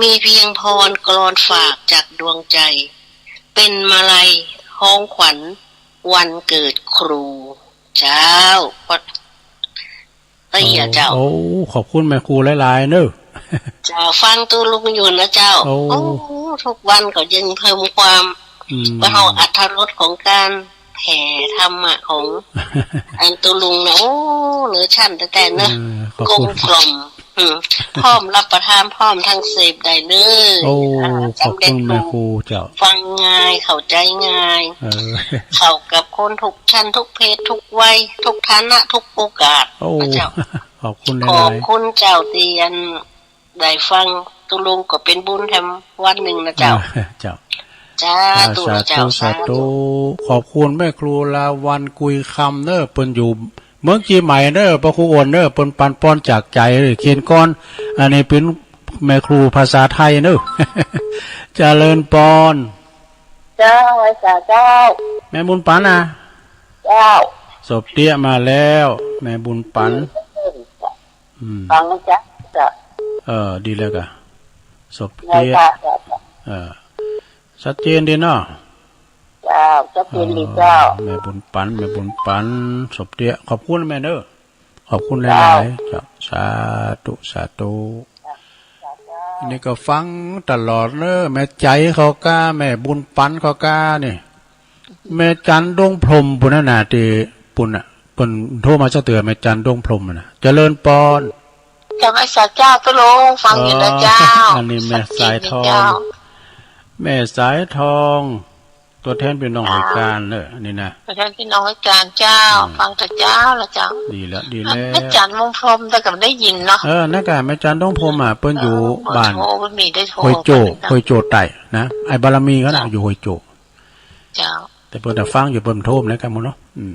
มีเพียงพรกลอนฝากจากดวงใจ เป็นมาลัยของขวัญวันเกิดครูเจ้า ก็ เอ้ย เจ้า โอ้ ขอบคุณแม่ครูหลายๆ เน้อ เจ้า ฟังตุ๊ลุงอยู่นะเจ้า โอ้ โอ้ ทุกวันก็ยังเพิ่มความ อืม ว่าเฮาอรรถรสของการแผ่ธรรมะของ อันตุ๊ลุงนะ โอ้ เหนือชั้นแต๊ๆ เนอะ เออ ขอบคุณ กลมกล่อม อืม พร้อมรับประทาน พร้อมทั้งเสพได้เลย โอ้ อ่า ขอบคุณแม่ครูเจ้า ฟังง่าย เข้าใจ๋ง่าย เออ เข้ากับคนทุกชั้น ทุกเพศ ทุกวัย ทุกฐานะ ทุกโอกาส โอ้ นะเจ้า ขอบคุณหลายๆ ขอบคุณเจ้า ตี้อันได้ฟังตุ๊ลุงก็เป๋นบุญแถมวันนึ่งนะเจ้า เออ เจ้า สาธุ เจ้า สาธุ เจ้า สาธุ สาธุ ขอบคุณแม่ครูลาวัลย์ กุยคำ เนอะ เปิ้นอยู่เมืองเจียงใหม่เนอะ พระครูอ้วนเนอะ เปิ้นปันปอนจากใจ๋ เขียนกลอน อันนี้เป๋นแม่ครูภาษาไทยเนอะ เจริญปอน เจ้า ไหว้สาเจ้า แม่บุญปันนะ เจ้า สบเตี้ยมาแล้ว แม่บุญปัน อืม ฟังนะจ๊ะ เจ้า เออ ดีแล้วกะ สบเตี้ย ไหว้สาเจ้า เออ ชัดเจนดีเนาะ เจ้า ชัดเจนดีเจ้า เออ แม่บุญปัน แม่บุญปัน สบเตี้ย ขอบคุณแม่เนอะ ขอบคุณหลายๆ เจ้า เจ้า สาธุ สาธุ เจ้า อันนี้ก็ฟังตลอดเนอะ แม่ใจ๋เขาก้า แม่บุญปันเขาก้านี่ แม่จันดงพรหมปุ้นน่ะนะ ตี้ปุ้นน่ะ เปิ้นโทรมาจักเตื้อ แม่จันดงพรหมน่ะ เจริญปอน เจ้า ไหว้สาเจ้าตุ๊ลุง ฟังอยู่นะเจ้า อ๋อ อันนี้แม่สายทอง ชัดเจนดีเจ้า แม่สายทอง ตั๋วแทนปี้น้องห้วยก๋านเนอะ อันนี้นะ ตั๋วแทนปี้น้องห้วยก๋านเจ้า อืม ฟังเตื้อเจ้าละเจ้า ดีแล้ว ดีแล้ว แม่จันดงพรหมแต่ก็ได้ยินเนาะ เออ นั่นกะ แม่จันดงพรหมอ่ะ เปิ้นอยู่ เออ บ้าน เบอร์โทรเปิ้นมี ได้โทร ห้วยโจ้ ห้วยโจ้ใต้นะ ไอ้บารมีเขาน่ะ เจ้า อยู่ห้วยโจ้ เจ้า แต่เปิ้นน่ะฟังอยู่ เปิ้นโทรมาแล้วกันหมดเนาะ อืม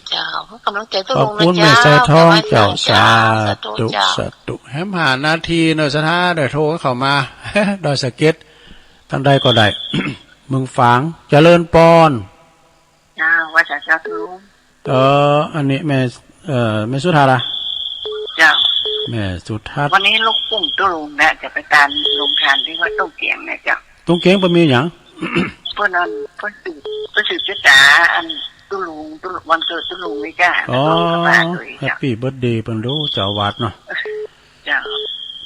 เจ้า กำลังใจ๋ตุ๊ลุงนะเจ้า ขอบคุณแม่สายทองเจ้า เจ้า สาธุ สาธุ เจ้า สาธุ แหมห้านาทีเนอะ สถานะ เดี๋ยวโทรเข้ามา ดอยสะเก็ด ตางใดก็ได้ เมืองฝาง เจริญปอน เจ้า ไหว้สาเจ้าตุ๊ลุง เออ อันนี้แม่ เอ่อ แม่สุทัศน์อะ เจ้า แม่สุทัศน์ วันนี้ลูกกลุ่มตุ๊ลุงนะ จะไปตานโฮงตานตี้วัดตุ้งเกียงนะเจ้า ตุ้งเกียงเปิ้นมีหยัง เปิ้นอัน เปิ้นสืบ เปิ้นสืบจะต๋าอันตุ๊ลุง ตุ๊ลุง วันเกิดตุ๊ลุงนี่จ้ะ อ๋อ แล้วก็กลับบ้านด้วยเจ้า แฮปปี้เบิร์ธเดย์เปิ้นดู เจ้าอาวาสเนาะ เจ้า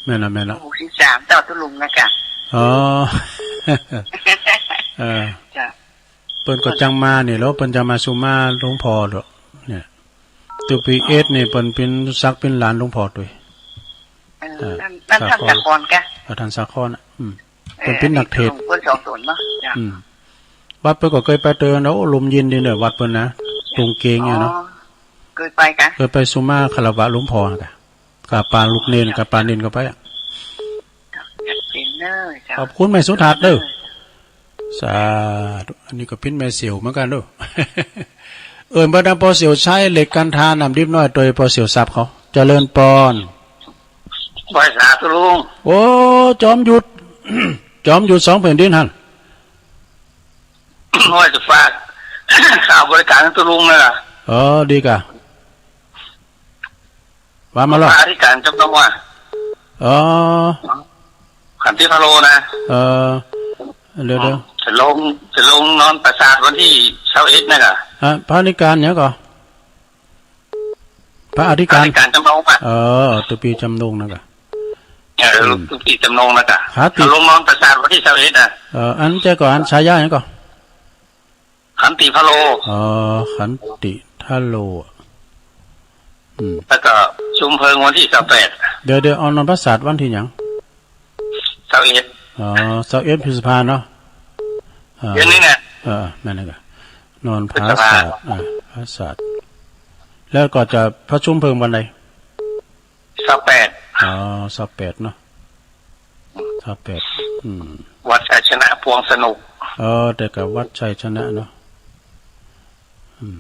แม่นละ แม่นละ หกสิบสามเจ้าตุ๊ลุงนะจ๊ะ อ๋อ เออ เจ้า เปิ้นก็จังมานี่เหรอ เปิ้นจังมาสุมาหลวงพ่อเหรอ เนี่ย ตุ๊ปีเอสนี่เปิ้นเป๋นศักดิ์เป๋นหลานหลวงพ่อตวย เออ เออ นั่น นั่นท่านสาครกะ เออ ท่านสาครน่ะ อืม เปิ้นเป๋นนักเทศน์ เปิ้นสองต๋นเนาะ จ้ะ อืม วัดเปิ้นก็เกยไปเติน โอ้ ร่มเย็นดีเนอะ วัดเปิ้นนะ จ้ะ ตุ้งเกียงเนี่ยเนาะ อ๋อ เกยไปกะ เกยไปสุมาคารวะหลวงพ่อกะ กับปาลูกเณร กับปาเณรก็ไปอะ จ้ะ เป๋นเนอะ จ้ะ ขอบคุณแม่สุทัศน์เด้อ สาธุ อันนี้ก็เป๋นแม่เสี่ยวเหมือนกั๋นเด้อ เอิ้นเปิ้นว่าป้อเสี่ยวใช้เหล็กกันทาน้ำดิบน้อย โตยป้อเสี่ยวสับเขา เจริญปอน ไหว้สาตุ๊ลุง โอ้ จอมยุทธ จอมยุทธสองแผ่นดินหั้น ว่าจะฝาก ข่าวบริการตุ๊ลุงนะ เออ ดีกะ ว่ามาเลย พระอธิการจำนงว่ะ อ๋อ ขันติพะโลนะ เออ เดี๋ยว เดี๋ยว จะลง จะลงนอนปราสาทวันตี้ซาวเอ็ดนะกะ ฮะ พระอธิการหยังก่อ พระอธิการ พระอธิการจำนงป่ะ เออ ตุ๊ปี๋จำนงนะกะ เออ อืม ตุ๊ปี๋จำนงนะกะ ครับ จะลงนอนปราสาทวันตี้ซาวเอ็ดนะ เออ อันเจ้าก่อ อันฉายาหยังก่อ ขันติพะโล อ๋อ ขันติพะโล อืม แล้วก็ชุมเพลิงวันตี้ซาวแปด เดี๋ยว เดี๋ยว เอานอนปราสาทวันตี้หยัง ซาวเอ็ด อ๋อ ซาวเอ็ดพฤษภาเนาะ อ่า เดือนนี้เนี่ย เออ แม่นแล้วกะ นอนปราสาท พฤษภา อ่า ปราสาท แล้วก็จะประชุมเพลิงวันใด ซาวแปด อ๋อ ซาวแปดเนาะ ซาวแปด อืม วัดชัยชนะปวงสนุก เออ แต่กะวัดชัยชนะเนาะ อืม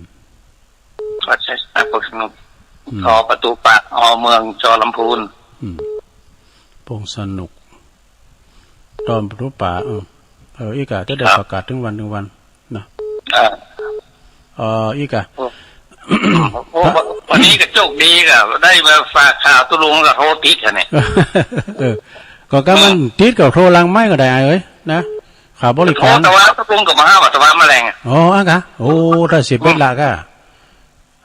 วัดชัยชนะปวงสนุก อืม ทอประตูปาก อเมือง จอลำพูน อืม ปวงสนุก ตอนประตูปาก เออ เออ อีกอะ จะได้ ครับ ประกาศเถิงวัน เถิงวัน นะ เออ เอ่อ อีกอะ โอ้ โอ้ วันนี้ก็โจคดีก็ได้มาฝากข่าวตุ๊ลุงก็โทรติดอะเนี่ย เออ ก็ ก็มัน เออ ติดก็โทรหลังไมค์ก็ได้เอ้ย นะ ข่าวบริการ โทรแต่ว่าตุ๊ลุงก็มาหาว่าแต่ว่าแมลงอะ อ๋อ อ่ะกะ โอ้ ถ้าสิบเอ็ดละกะ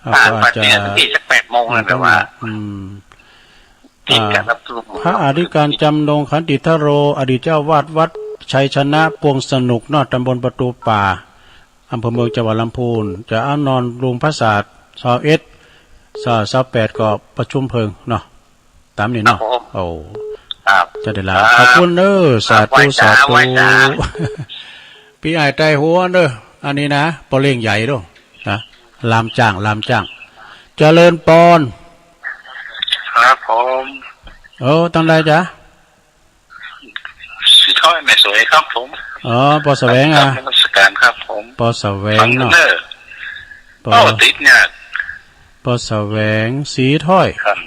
อ่ะ ผ่าน ก็อาจจะ ไปเนี่ยสักทีสักแปดโมงนะ แต่ว่า อืม ติดกันครับ อ่า พระอธิการจำนง ขันติทโร อดีตเจ้าอาวาสวัดชัยชนะ ปวงสนุกเนาะ ตำบลประตูป่า อำเภอเมือง จังหวัดลำพูน จะเอานอนลุงพระศาสตร์ ซาวเอ็ด ซาว ซาวแปด ก็ประชุมเพลิงเนาะ ต๋ามนี้เนาะ ครับผม โอ้ ครับ จะได้ลา ครับ ขอบคุณเน้อ สาธุ ครับ ไหว้สา สาธุ ไหว้สา ปี้อ้ายไต้หัวเน้อ อันนี้นะ ป้อเล้งใหญ่เน้อ นะ ลามจ้าง ลามจ้าง เจริญปอน ครับผม เออ ตังใดจ๊ะ สีถ้อยแม่สวยครับผม อ๋อ ป้อแสวงอ่ะ กราบนมัสการครับผม ป้อแสวงเนาะ ฟังเน้อ ป้อ โอ้ ติดเนี่ย ป้อแสวง สีถ้อย ครับ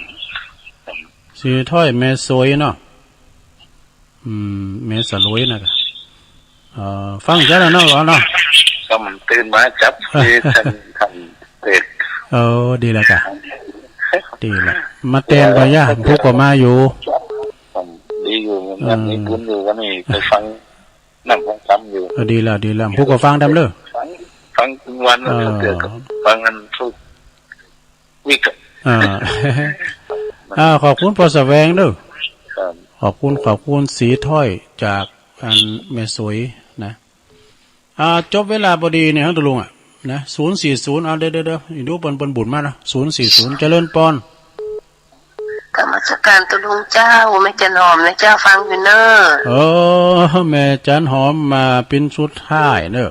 สีถ้อย แม่สวยเนาะ อืม แม่สลวยนะ เอ่อ ฟังเจ้าแล้วเนาะ เนาะ ก็มันตื่นมาจับที่ท่าน ท่านเทศน์ เออ ดีแล้วจ้ะ ดีแล้ว มาแตนไปย่า ผู้ก็มาอยู่ ดีอยู่ เออ วันนี้บุญอยู่ วันนี้ไปฟังนำฟังธรรมอยู่ เออ ดีแล้ว ดีแล้ว ผู้ก็ฟังธรรมเน้อ ฟัง ฟังทุกวัน เออ เดี๋ยวก็ฟังกันทุก นี่ก็ อ่า อ่า ขอบคุณป้อแสวงเน้อ ครับ ขอบคุณ ขอบคุณสีถ้อยจากอันแม่สวยนะ อ่า จบเวลาพอดีเนี่ย ฮังตะลุงอ่ะ นะ ศูนย์สี่ศูนย์ เอา เดี๋ยว เดี๋ยว เดี๋ยว อีดูเปิ้น เปิ้นบุญมานะ ศูนย์สี่ศูนย์ เจริญปอน นมัสการตะลุงเจ้า แม่จันหอมนะเจ้า ฟังอยู่เน้อ เออ แม่จันหอมมาปิ้นสุดท้ายเน้อ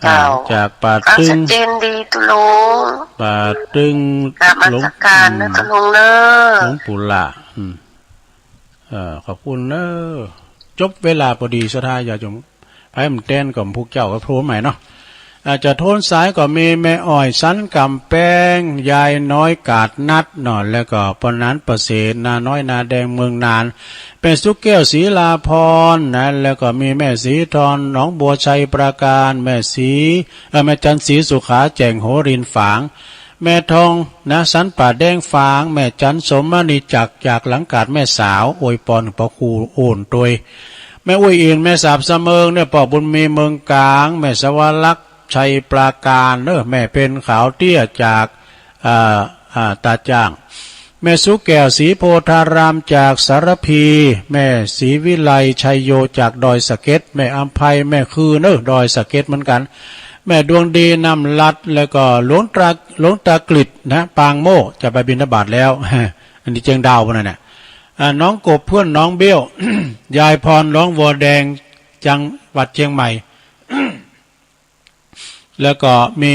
เจ้า อ่า จากป่าตึง ฟังชัดเจนดีตะลุง ป่าตึง นมัสการเน้อ หลวง ตะลุงเน้อ หลวงปู่หล่า อืม เอ่อ ขอบคุณเน้อ จบเวลาพอดี ศรัทธาญาติโยม ไผบ่แตนก็พวกเจ้าก็โทรใหม่เนาะ อาจจะโทนสายก็มีแม่อ้อยสันกำแปง ยายน้อยกาดนัดเนาะ แล้วก็ป้อหนานประเสริฐ นาน้อยนาแดงเมืองน่าน แม่สุแก้วศรีลาพรนะ แล้วก็มีแม่ศรีทอนหนองบัวชัยปราการ แม่ศรี เอ่อ แม่จันศรีสุขาแจ่งโหรินฝาง แม่ทองนะ สันป่าแดงฝาง แม่จันสมมณีจักร จากหลังกาดแม่สาว อวยปอนป้อครูโอนตวย แม่อุ้ยอิน แม่สาบสะเมิงเนี่ย ป้อบุญมีเมืองกลาง แม่สวรักษ์ชัยปราการเน้อ แม่เพ็ญขาวเตี้ยจาก อ่า อ่า ตาจ้าง แม่สุแก้วศรีโพธารามจากสารภี แม่ศรีวิไลชัยโยจากดอยสะเก็ด แม่อำไพ แม่คือเน้อ ดอยสะเก็ดเหมือนกัน แม่ดวงดีนำลัด แล้วก็หลวงตา หลวงตากฤษนะ ปางโม่ จะไปบิณฑบาตแล้ว อันนี้เจียงดาวพุ้นน่ะ อ่า น้องกบเพื่อนน้องเบี้ยว ยายพรหนองบัวแดง จังหวัดเชียงใหม่ แล้วก็มี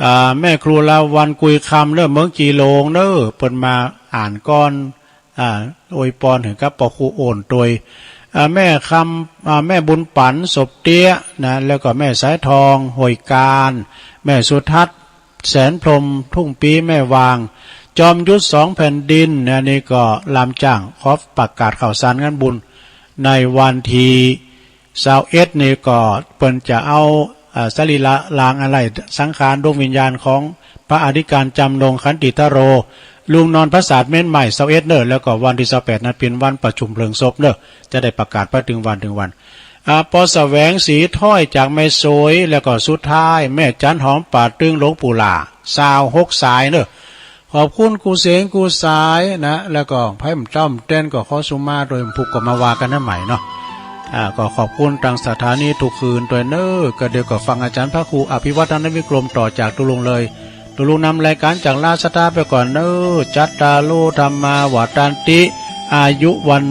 อ่า แม่ครูลาวัลย์กุยคำเน้อ เมืองจีหลงเน้อ เปิ้นมาอ่านก่อน อ่า อวยปอนหื้อกับป้อครูโอนตวย อ่า แม่คำ อ่า แม่บุญปั๋น ศพเตี้ยนะ แล้วก็แม่สายทอง ห้วยกาญ แม่สุทัศน์ แสนพรหม ทุ่งปี แม่วาง จอมยุทธ สองแผ่นดินนะ นี่ก็ลามจ้าง ขอประกาศข่าวสารงานบุญ ในวันที่ ซาวเอ็ดนี่ก็เปิ้นจะเอา อ่า สรีระร่างอันไร้สังขารดวงวิญญาณของพระอธิการจำนง ขันติทโร ลุงนอนพระศาสตร์เม้นใหม่ ซาวเอ็ดเน้อ แล้วก็วันที่ซาวแปดนั้นเป๋นวันประชุมเพลิงศพเน้อ จะได้ประกาศไปเถิงวันเถิงวัน อ่า ป้อแสวงศรีถ้อยจากแม่สวย แล้วก็สุดท้ายแม่จันหอมป่าตึงหลวงปู่หล่า ซาวหกสายเน้อ ขอบคุณกู้เสงกู้สายนะ แล้วก็ไผบ่เต้นก็ขอสุมาโดยผู้ก็มาว่ากั๋นนะใหม่เนาะ อ่า ก็ขอบคุณตางสถานีทุกคืนตวยเน้อ ก็เดี๋ยวก็ฟังอาจารย์พระครูอภิวัฒนวิกรมต่อจากตะลุงเลย ตะลุงนำรายการจากลาศรัทธาไปก่อนเน้อ จัตตาโร ธัมมา วัฑฒันติ อายุ วัณโณ